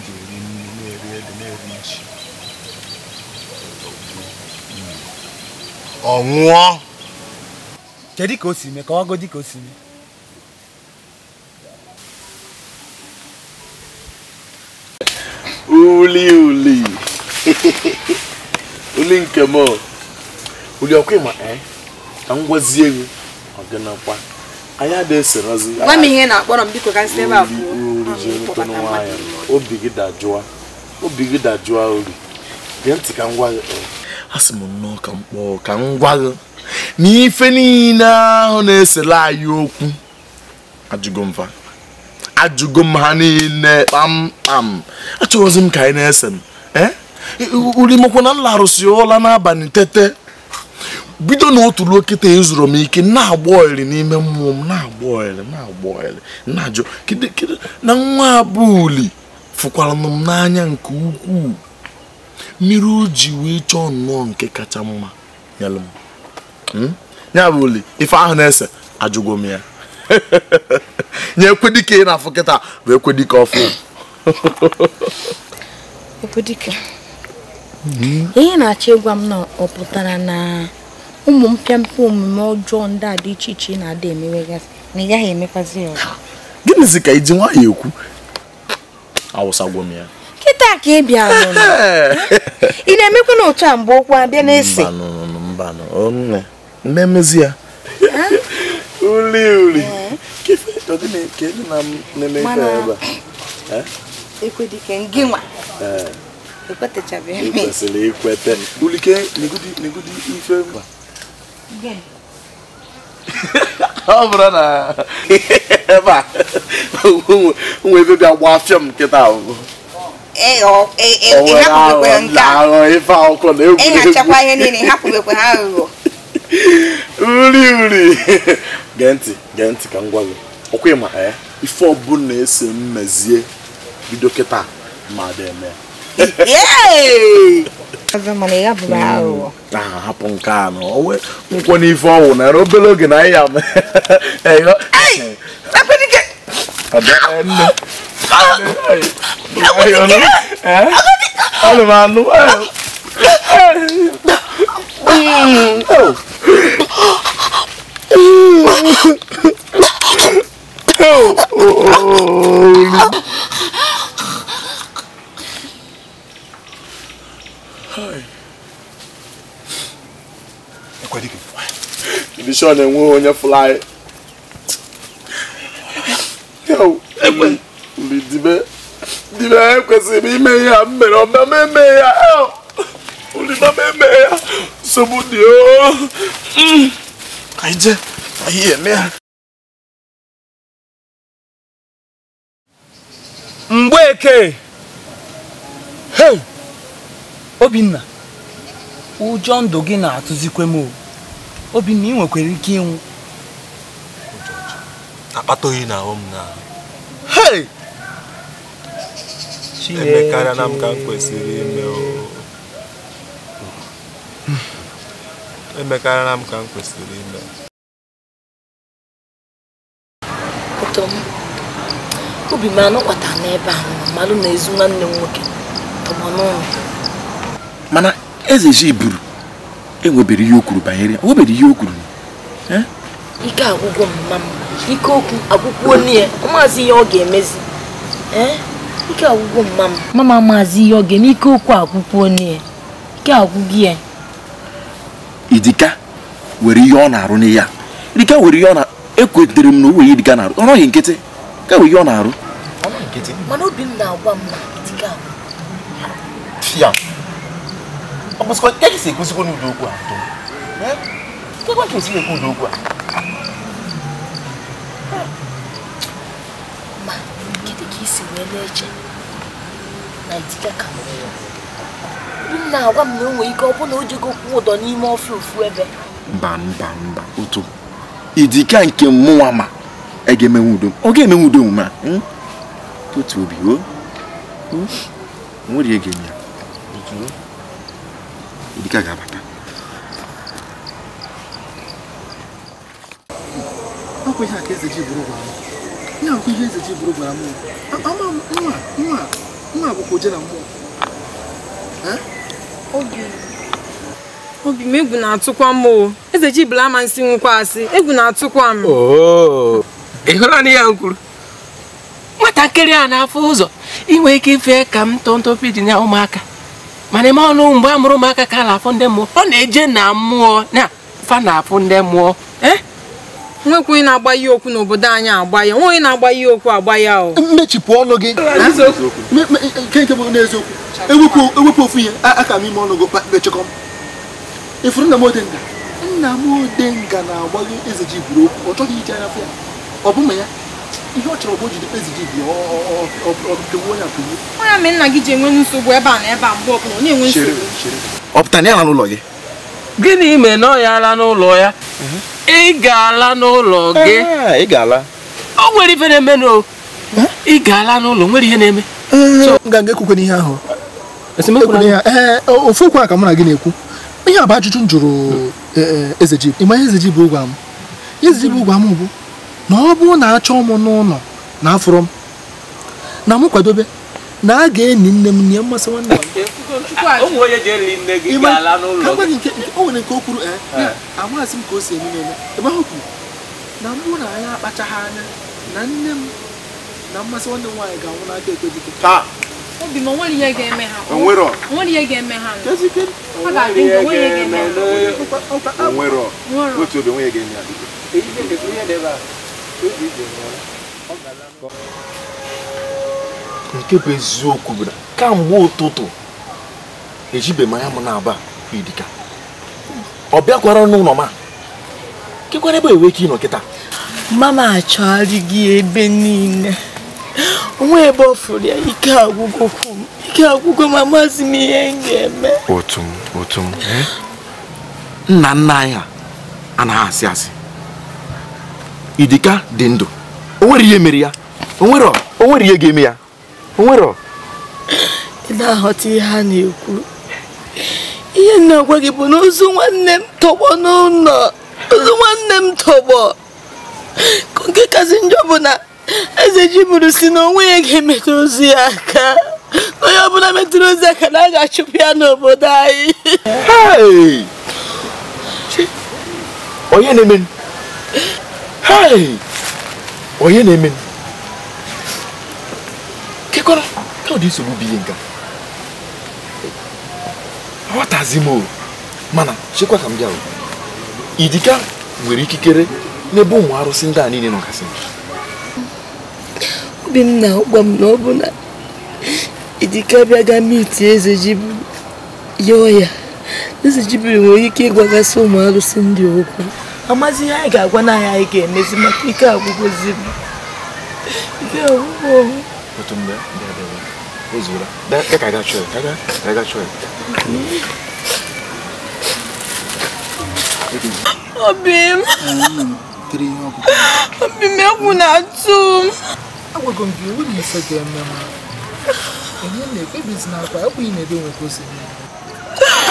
Ji eri nri na-eri ede na-eri ji. Ọ nwụọ. Kedu ka o si mee? Ka ọ godi ka o si mee. Uli uli. Uli nke m. Uli ọkwa ịma ka m gwazie gị ọgịnakwa. Anyị adịghị eserozi. Gwa m ihe na-akpọrọ m biko ka m si ebe a pụọ. Uli jiri nwayọ. Obi gị dajụa. Obi gị dajụa uli. Gee ntị ka m gwa gị. Asị m nnọọ ka m kpọọ ka m gwa gị na ife niile ahụ na-esere anyị okwu ajụgo m fa. Ajụgo m ha niile kpamkpam. Achọghịzi m ka anyị na-ese m. Uli mokwa na nla arụsị ụla n'abalị tete. Bido na otu ruo kịta ezuru m ike na-agba oili n'ime mmụọ m na-agba oili na-agba oili na-ajụ kedu na nwa abụ uli fụkwara m n'anya nke ukwuu. Mmiri o ji wee chọọ nnọọ nke kacha mma nyelụ m. Ya bụ uli ife ahụ na-ese ajụgo m ya. Nye Ekwedike ị na-afụ kịta bụ Ekwedike ọfụ. Ekwedike, ihe na-achọ ịgwa m na ọ pụtara na ụmụ mpịampịa omume ọjọọ ndị a dị iche iche na-adị emewegasị na ị gaghị emekwazi ya ọzọ. Gịnịzi ka iji nwayọọ ekwu? Awụsagwo m ya. Kịta ka ị bịa nụ. Ị na-emekwa n'otu a mgbe okwu abịa na-ese. Mbanụ, nne. Mmemezi ya. Uli uli. Kefe, ọ gịnị ka ị na-eme ife ebe a? Ekwedike ngị nwa. Ekwetechabeghị m. Ị kwesịrị ikwete. Ulike, negodi ife mba. Ọ bụrụ na ebe a nwe ebe bịa gba afịa m nkịta ahụ. Ife akwụkwọ na egwu. Ịhachakwa ihe niile, ịhapụbekwe ha aghụghọ. Uri uri. Gee ntị ka m gwa gị. Ọkwa ịma ife ọbụla ese mmezie bido kịta ma dị eme. Hapụ nke a nọ nkwọ n'ife ọwụ na obere oge na ya Bishon enwe onye fly. Yo, dibe dibe ekwesịrị ime ihe a mere ọma eme ya. Uli na eme ya. Nsogbu dị o. Ka ije, anyị eme ya. Mgbeke. Hey! Obinna, ụjọ ndụ gị na-atụzikwe m o. Obinna, ị nwekwara ike ịnwụ. Akpata oyi na ahụ m na. Hey! Emekarịa na m ka m kwesịrị ime o. Emekarịa na m ka m kwesịrị ime. Ụtọ m, obi m anọkwata n'ebe a malụ na ezu nwanne m nwoke tọgbọ n'ụlọ. Mana eze ji buru enwebere ihe o kwuru banyere ya, onwebere ihe o kwuru. Ike agwụgwọ mma m, ike okwu agwụkwuo nne ya, maazị ihe ọ ga-emezi. Ike agwụgwọ mma m. Mama maazị ihe ọ ga-eme, ike okwu agwụkwuo nne ya. Ike agwụgwọ ya. Idika were ihe ọ na-arụ n'ihe a. Idika were ihe ọ na ekwetere m na o nwere Idika na-arụ. Ọ nọghị nkịtị. Ka were ihe ọ na-arụ. Ọ nọghị nkịtị. Mana obi m na-agwa m na Idika agwụ. Fia. Ọ bụsịkwa nke ka esi ekwesịkwa n'ụdị okwu a. Kekwa ka esi ekwu ụdị okwu a. Ma kedu ka isi wee na-eche na Idika ka nwere ya? Obi m na-agwa m na o nwere ike ọ bụ na o jego kwụ ụdọ n'ime ọfịa ofu ebe. Mba mba mba otu Idika nke mmụọ ma ị ga-emenwe udo. Ọ ga-emenwe udo omume a. Otu obi o. Nwere ihe ga-eme ya. Idika ga-abata. Akwa ihe a ka eze ji bụrụ gwara m. Ihe akwa ihe eze ji bụrụ gwara m. Ama m nwa nwa bụkwa oje na mmụọ. Obi m egwu na-atụkwa m o. Eze ji bụrụ ama nsị nwụkwa asị. Egwu na-atụkwa m. Ị hụla na ya m kwuru? Nwatakịrị a na-afụ ụzọ inwe ike ife ka m ntọntọ pidgin ya ụmụaka. Mana ime ọnụ mgbe a mụrụ ụmụaka ka a na-afụ ndị mmụọ. Ọ na-eje na mmụọ na fa na-afụ ndị mmụọ. Nwekwa onye na-agba ihe okwu n'obodo anyị agba ya. Nwe onye na-agba ihe okwu agba ya o. Mmechipụ ọnụ gị. Nke nke bụ n'eziokwu. Ewepụ ofu ihe aka m ime ọnụ gị kpechekọm. Ifuru nna m Odenga. Nna m Odenga na-agbaghe eze ji buru okwu. Ọ chọghị iji anya fụ ya. Ọ bụ ma ya. Ihe ọ chọrọ bụ o jide eze ji bi ọ pịgbuo ya pịgbuo. Onye mere nna gị ji enwe nsogbu ebe a na ebe a mgbe ọbụla ọ na-enwe nsogbu. Ọ pụtara na ya n'ụlọ gị? Gịnị mere na ọ ya ala n'ụlọ ya? Ị ga-ala n'ụlọ gị. Ị ga-ala. O nwere ife na-eme n'o. Ị ga-ala n'ụlọ nwere ihe na-eme. M ga-aga ekwukwe n'ihe ahụ. Ofu okwu a ka mụ na gị na-ekwu. Ihe a bụ ajụjụ m jụrụ eze ji. Ịma ihe eze ji bụ gwa m? Eze ji bụ gwa m bụ na ọ bụrụ na achọ m n'ụlọ na afụrụ m na m kwadobe na a ga-eni nne m nye mmasị nwanne m. O nwere nke o kwuru amaghịzị m ka o si eme eme ebe ahụ kwuru na mbụ na anyị akpachaghị anya na nne m na mmasị nwanne m nwaanyị ga-anwụ n'aka Ekwedike. Obi m onwere ihe ga-eme ha. Onwere ihe ga-eme ha. Ha ga-adị ndụ, onwere ihe ga-eme ha. Onwere. Otu obi onwe ga-eme ya. Nke bụ eziokwu bụ na kamgbe ụtụtụ ejibe m anya m na-aba Idika. Ọ bịakwara n'ụlọ m a. Kekwara ebe enwe ike ịnọ kịta. Mama achọgharị gị ebe niile. Onwe ebe ọ fụrụ ya ike agwụgwọ kwụ m. Ike agwụgwọ m amaghịzi m ihe m ga-eme. Otu m nna nna anyị a anaghị asị asị. Idika dị ndụ. O nwere ihe mere ya. O nwere ihe ga-eme ya. O nwere. Ị na-aghọta ihe a na-ekwu. Ihe m na-agwa gị bụ na ozu nwanne m tọgbọ n'ụlọ. Ozu nwanne m tọgbọ. Nke kasị njọ bụ na eze ji buru si na onwe ya ga-emetụ ozu ya aka. Onye ọbụla metụrụ ozu aka na a ga-achụpụ ya n'obodo anyị. Hey! Onye na-eme? Hai! Onye na-eme? Kekọrọ, ka ọ dị nsogbu bụ ihe nka. Aghọtazi m o. Mana chekwa ka m bịa o. Idika nwere ikikere n'ebe ụmụ arụsị ndị a niile nọgasị. Obi m na-agwa m na ọ bụ na Idika bịa ga miti Eze Jibiri yọọ ya. Eze Jibiri nwere ike ịgwagasị ụmụ arụsị ndị okwu. Amazi ihe anyị ga-agwa na anyị ga-emezi maka ike agwụgwọzi m. Ike agwụgwọ m. Otu mgbe o zuola. Bịa ka ga chọọ ya, ka ga chọọ ya. Obi m. Obi m egwu na-atụ m. Agwago m gị enweghị ife ga-eme m. Enye na-ekpebizi n'akwa ekweghị na ebe nwe ka o si eme.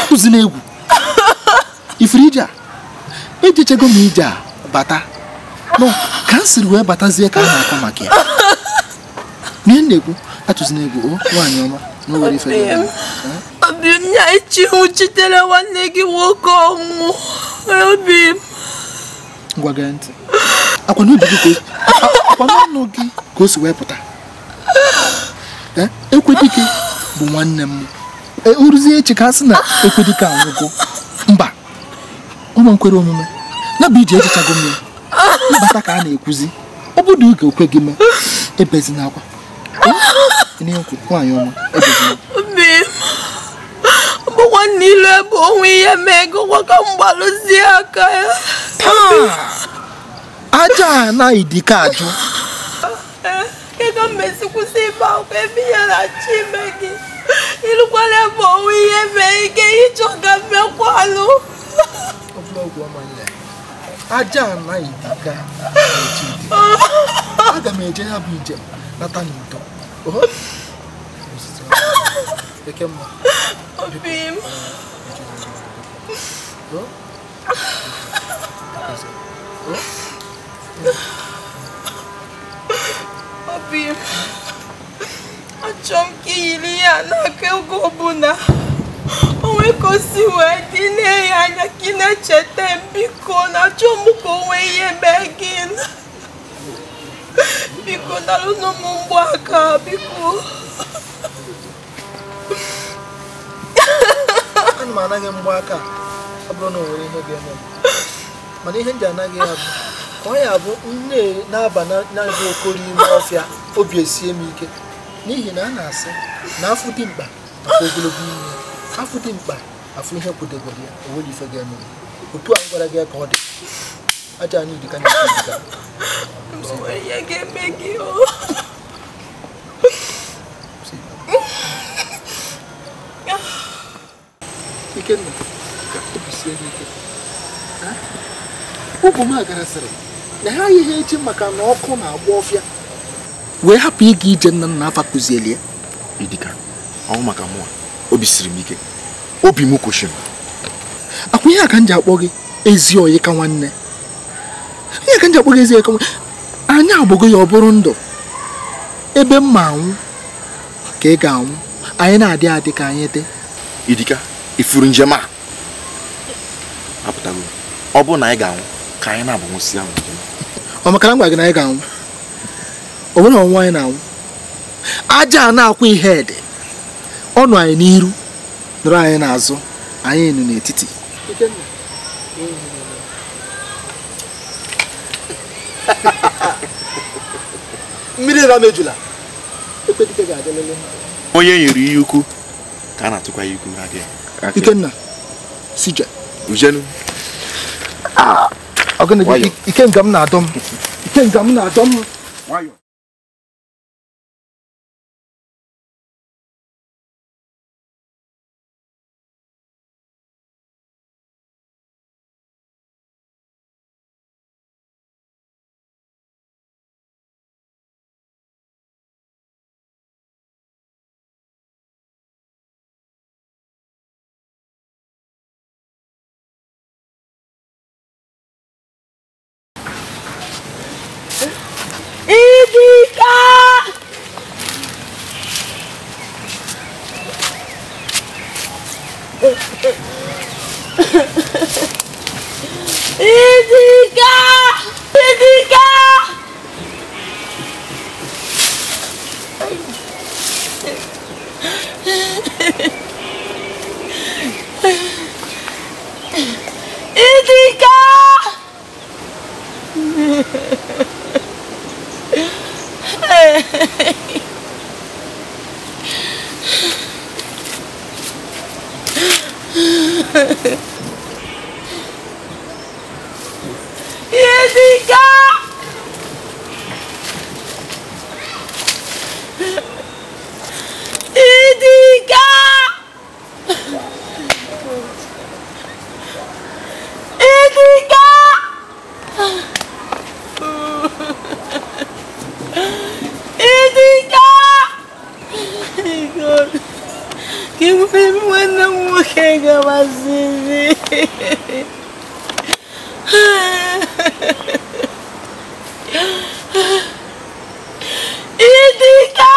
Akụzina egwu. Ifuru ije a? Ejechego m ije a bata. Nọ ka m siri wee batazie ka a na-akọ maka ya. Ihe m na-ekwu atụzina egwu o nwaanyị ọma na o nwere ife ga-eme. Obi m na-echi nwụchitere nwanne gị nwoke ọnwụ. Obi m. Ngwa gee ntị. Akwa n'obi gị ka akwa n'ọnụ gị ka o si wee pụta. Ekwedike bụ nwanne m. Oruzie echi ka a sị na Ekwedike anwụgo. Mba, ụmụ nkwere omume. Ya bụ ije echichago m ya. Mbata ka a na-ekwuzi. Ọ bụ na oge okwe gị mee, ebezina akwa. Nwaanyị ọma, ebezina. Obi m. Ọ bụ nwanne ilu ebe onwe ihe mee ego kwa ka m gbalụzie aka ya. Taa! Aja a na Idika ajụ. Kedu mmesi kwụsị ịba akwa ebe ihe na-achọ ime gị? Ịlụkwala ebe onwe ihe mee ike ịchọ ka mmekwalụ. Aja a na Idika na-eche Idika. Aga m eje ya bụ njem nata n'udo. Ekemma. Obi m. Obi m. Achọrọ m ka i yiri ya n'aka oge ọbụla. O nwee ka o si wee dị na-enye anya ka ị na-echeta m biko na achọ m ka o nwee ihe mee gị. Biko nalụnụ m mgbaaka biko. Ana m anaghị mgbaaka ọ bụrụ na o nwere ihe ga-eme m. Mana ihe m ji anaghị ya bụ ka ọ ya bụ nne na-aba na-abụ okoro ime ọfịa obi esie m ike n'ihi na a na-asị na afụ dị mkpa afụ ogologo ime afụ dị mkpa afụ ihe kwudebere ya o nwere ife ga-eme m. Otu a m gwara gị ka ọ dị. Aja anyị Idika na Idika. O nwere ihe ga-eme gị o. Ikenna, obi sie gị ike. Ụmụ m agarasịrị na ha ihe echi maka na ọkụ na-agba ọfịa wee hapụ ịga ije nna nna afa kụzieli ya. Idika, ọnwụ maka mụa, obi siri m ike. Obi m kwụsịrị. Akwa ihe a ka m ji akpọ gị ezi oyi ka nwanne. Ihe ka m ji akpọ gị ezi oyi ka nwanne. Anyị agbụgo ya ọ bụrụ ndụ. Ebe m ma anwụ ka ị ga-anwụ. Anyị na-adị adị ka anyị dị. Idika, ifuru njem a apụtago. Ọ bụrụ na anyị ga-anwụ ka anyị na-abụ nwụsị ahụ njem. Ọ maka na m gwara gị na anyị ga-anwụ. O nwere ọnwụ anyị na-anwụ. Aja a na-akwụ ihe ede. Ọ nọ anyị n'iru, nọrọ anyị n'azụ, anyị nọ n'etiti. Mmiri ra mejula. Ekwedike ga-adịlele. Onye nyere ihe ukwu ka a na-atụkwa ya ukwu n'aka ya. Ikenna, sije. Ujenu. Ọ gịnị ikenga m na-adọ m. Ikenga m na-adọ m. Nwayọ. Idika! Idika! Idika! Idika! Idika! Idika! Idika! Idika! God, give me nwanne m nwoke gabaziri. Idika!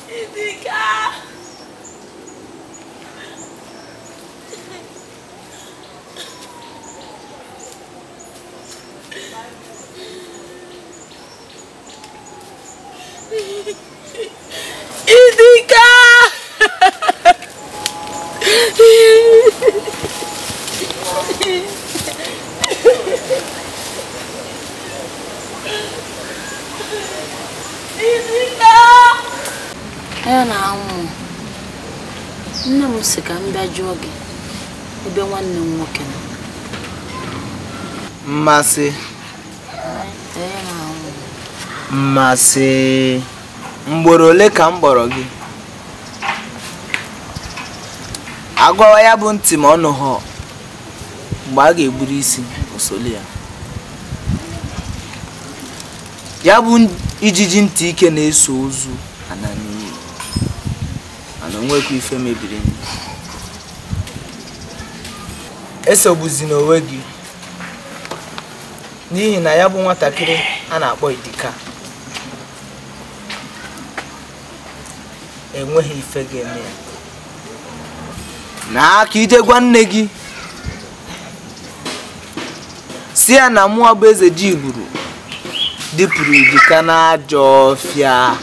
Idika! Idika! Idika! Anya na-anwụ. Nne m sị ka m bịa jụọ gị ebe nwanne m nwoke nọ. Mmasị. Anya na-anwụ. Mmasị. Mgboro ole ka m kpọrọ gị? Agwawa ya bụ ntị ma ọ nụghọ mgbe a ga-egburu isi osoli ya. Ya bụ ijiji ntị ike na-eso ozu ana n'iyi. Mana onwekwa ife mebiri enyi. Esogbuzina onwe gị n'ihi na ya bụ nwatakịrị a na-akpọ Idika enweghị ife ga-eme ya. Na aka ije gwa nne gị si ya na mụọ bụ eze ji gburu dịpụrụ Idika n'ajọ ọfịa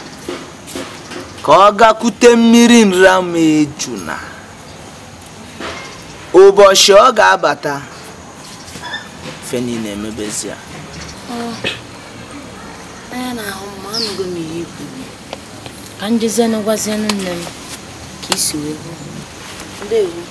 ka ọ gakwute mmiri nramejuna. Ụbọchị ọ ga-abata ife niile emebezi ya. Anya na-ahụ m anụgo m ihe ikwu. Ka m jezienụ gwazienụ nne m ka isi wee hụ. Ndewo.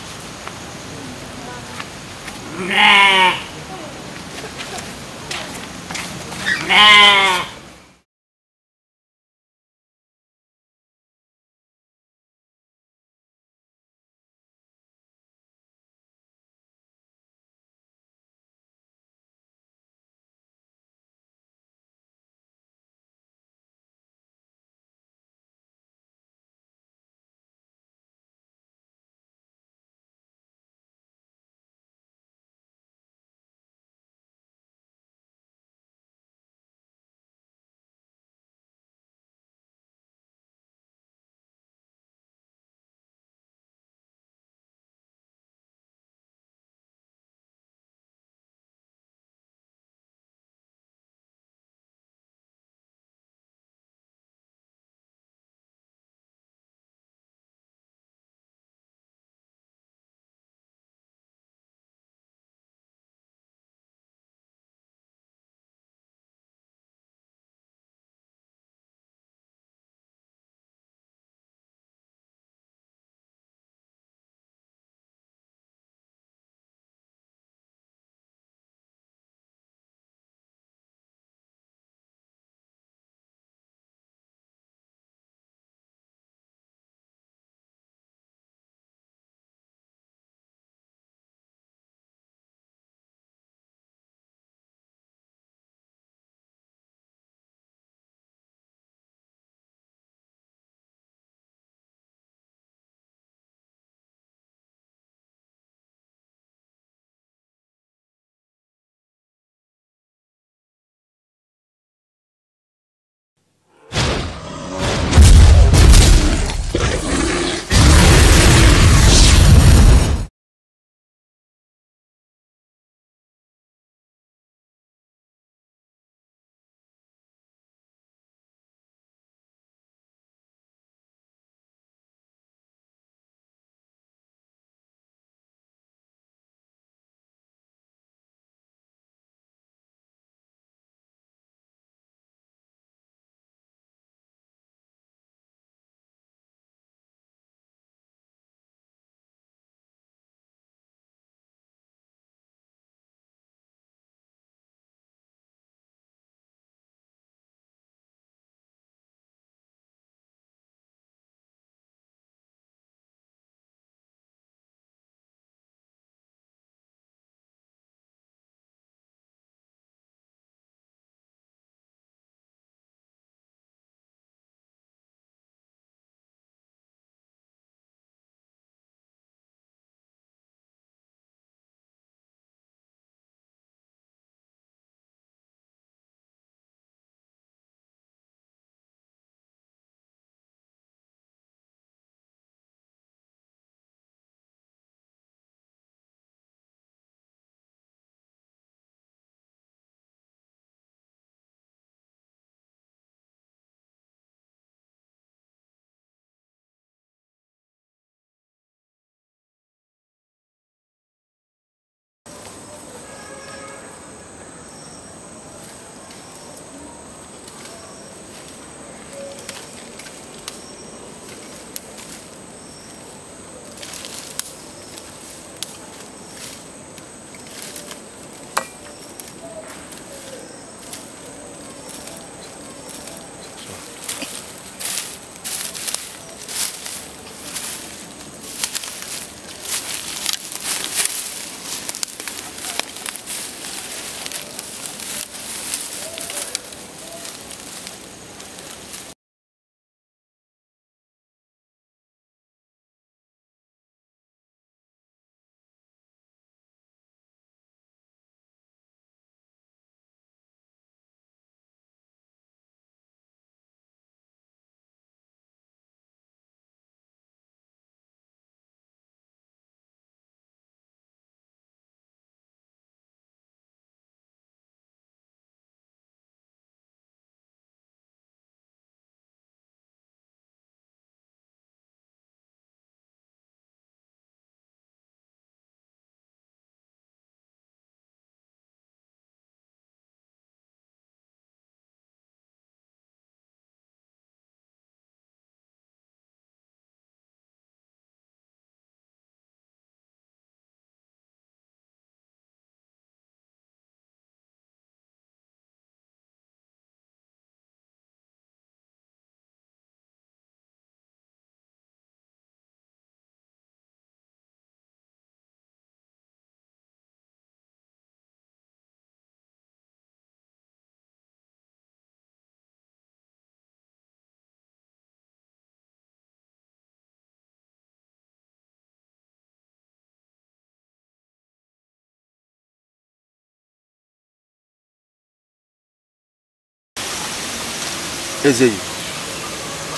Eze yi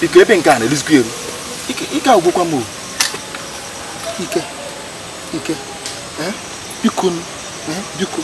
biko ebe nke a na-eruzikwa eru ike agwụkwa m. Ike ike biko biko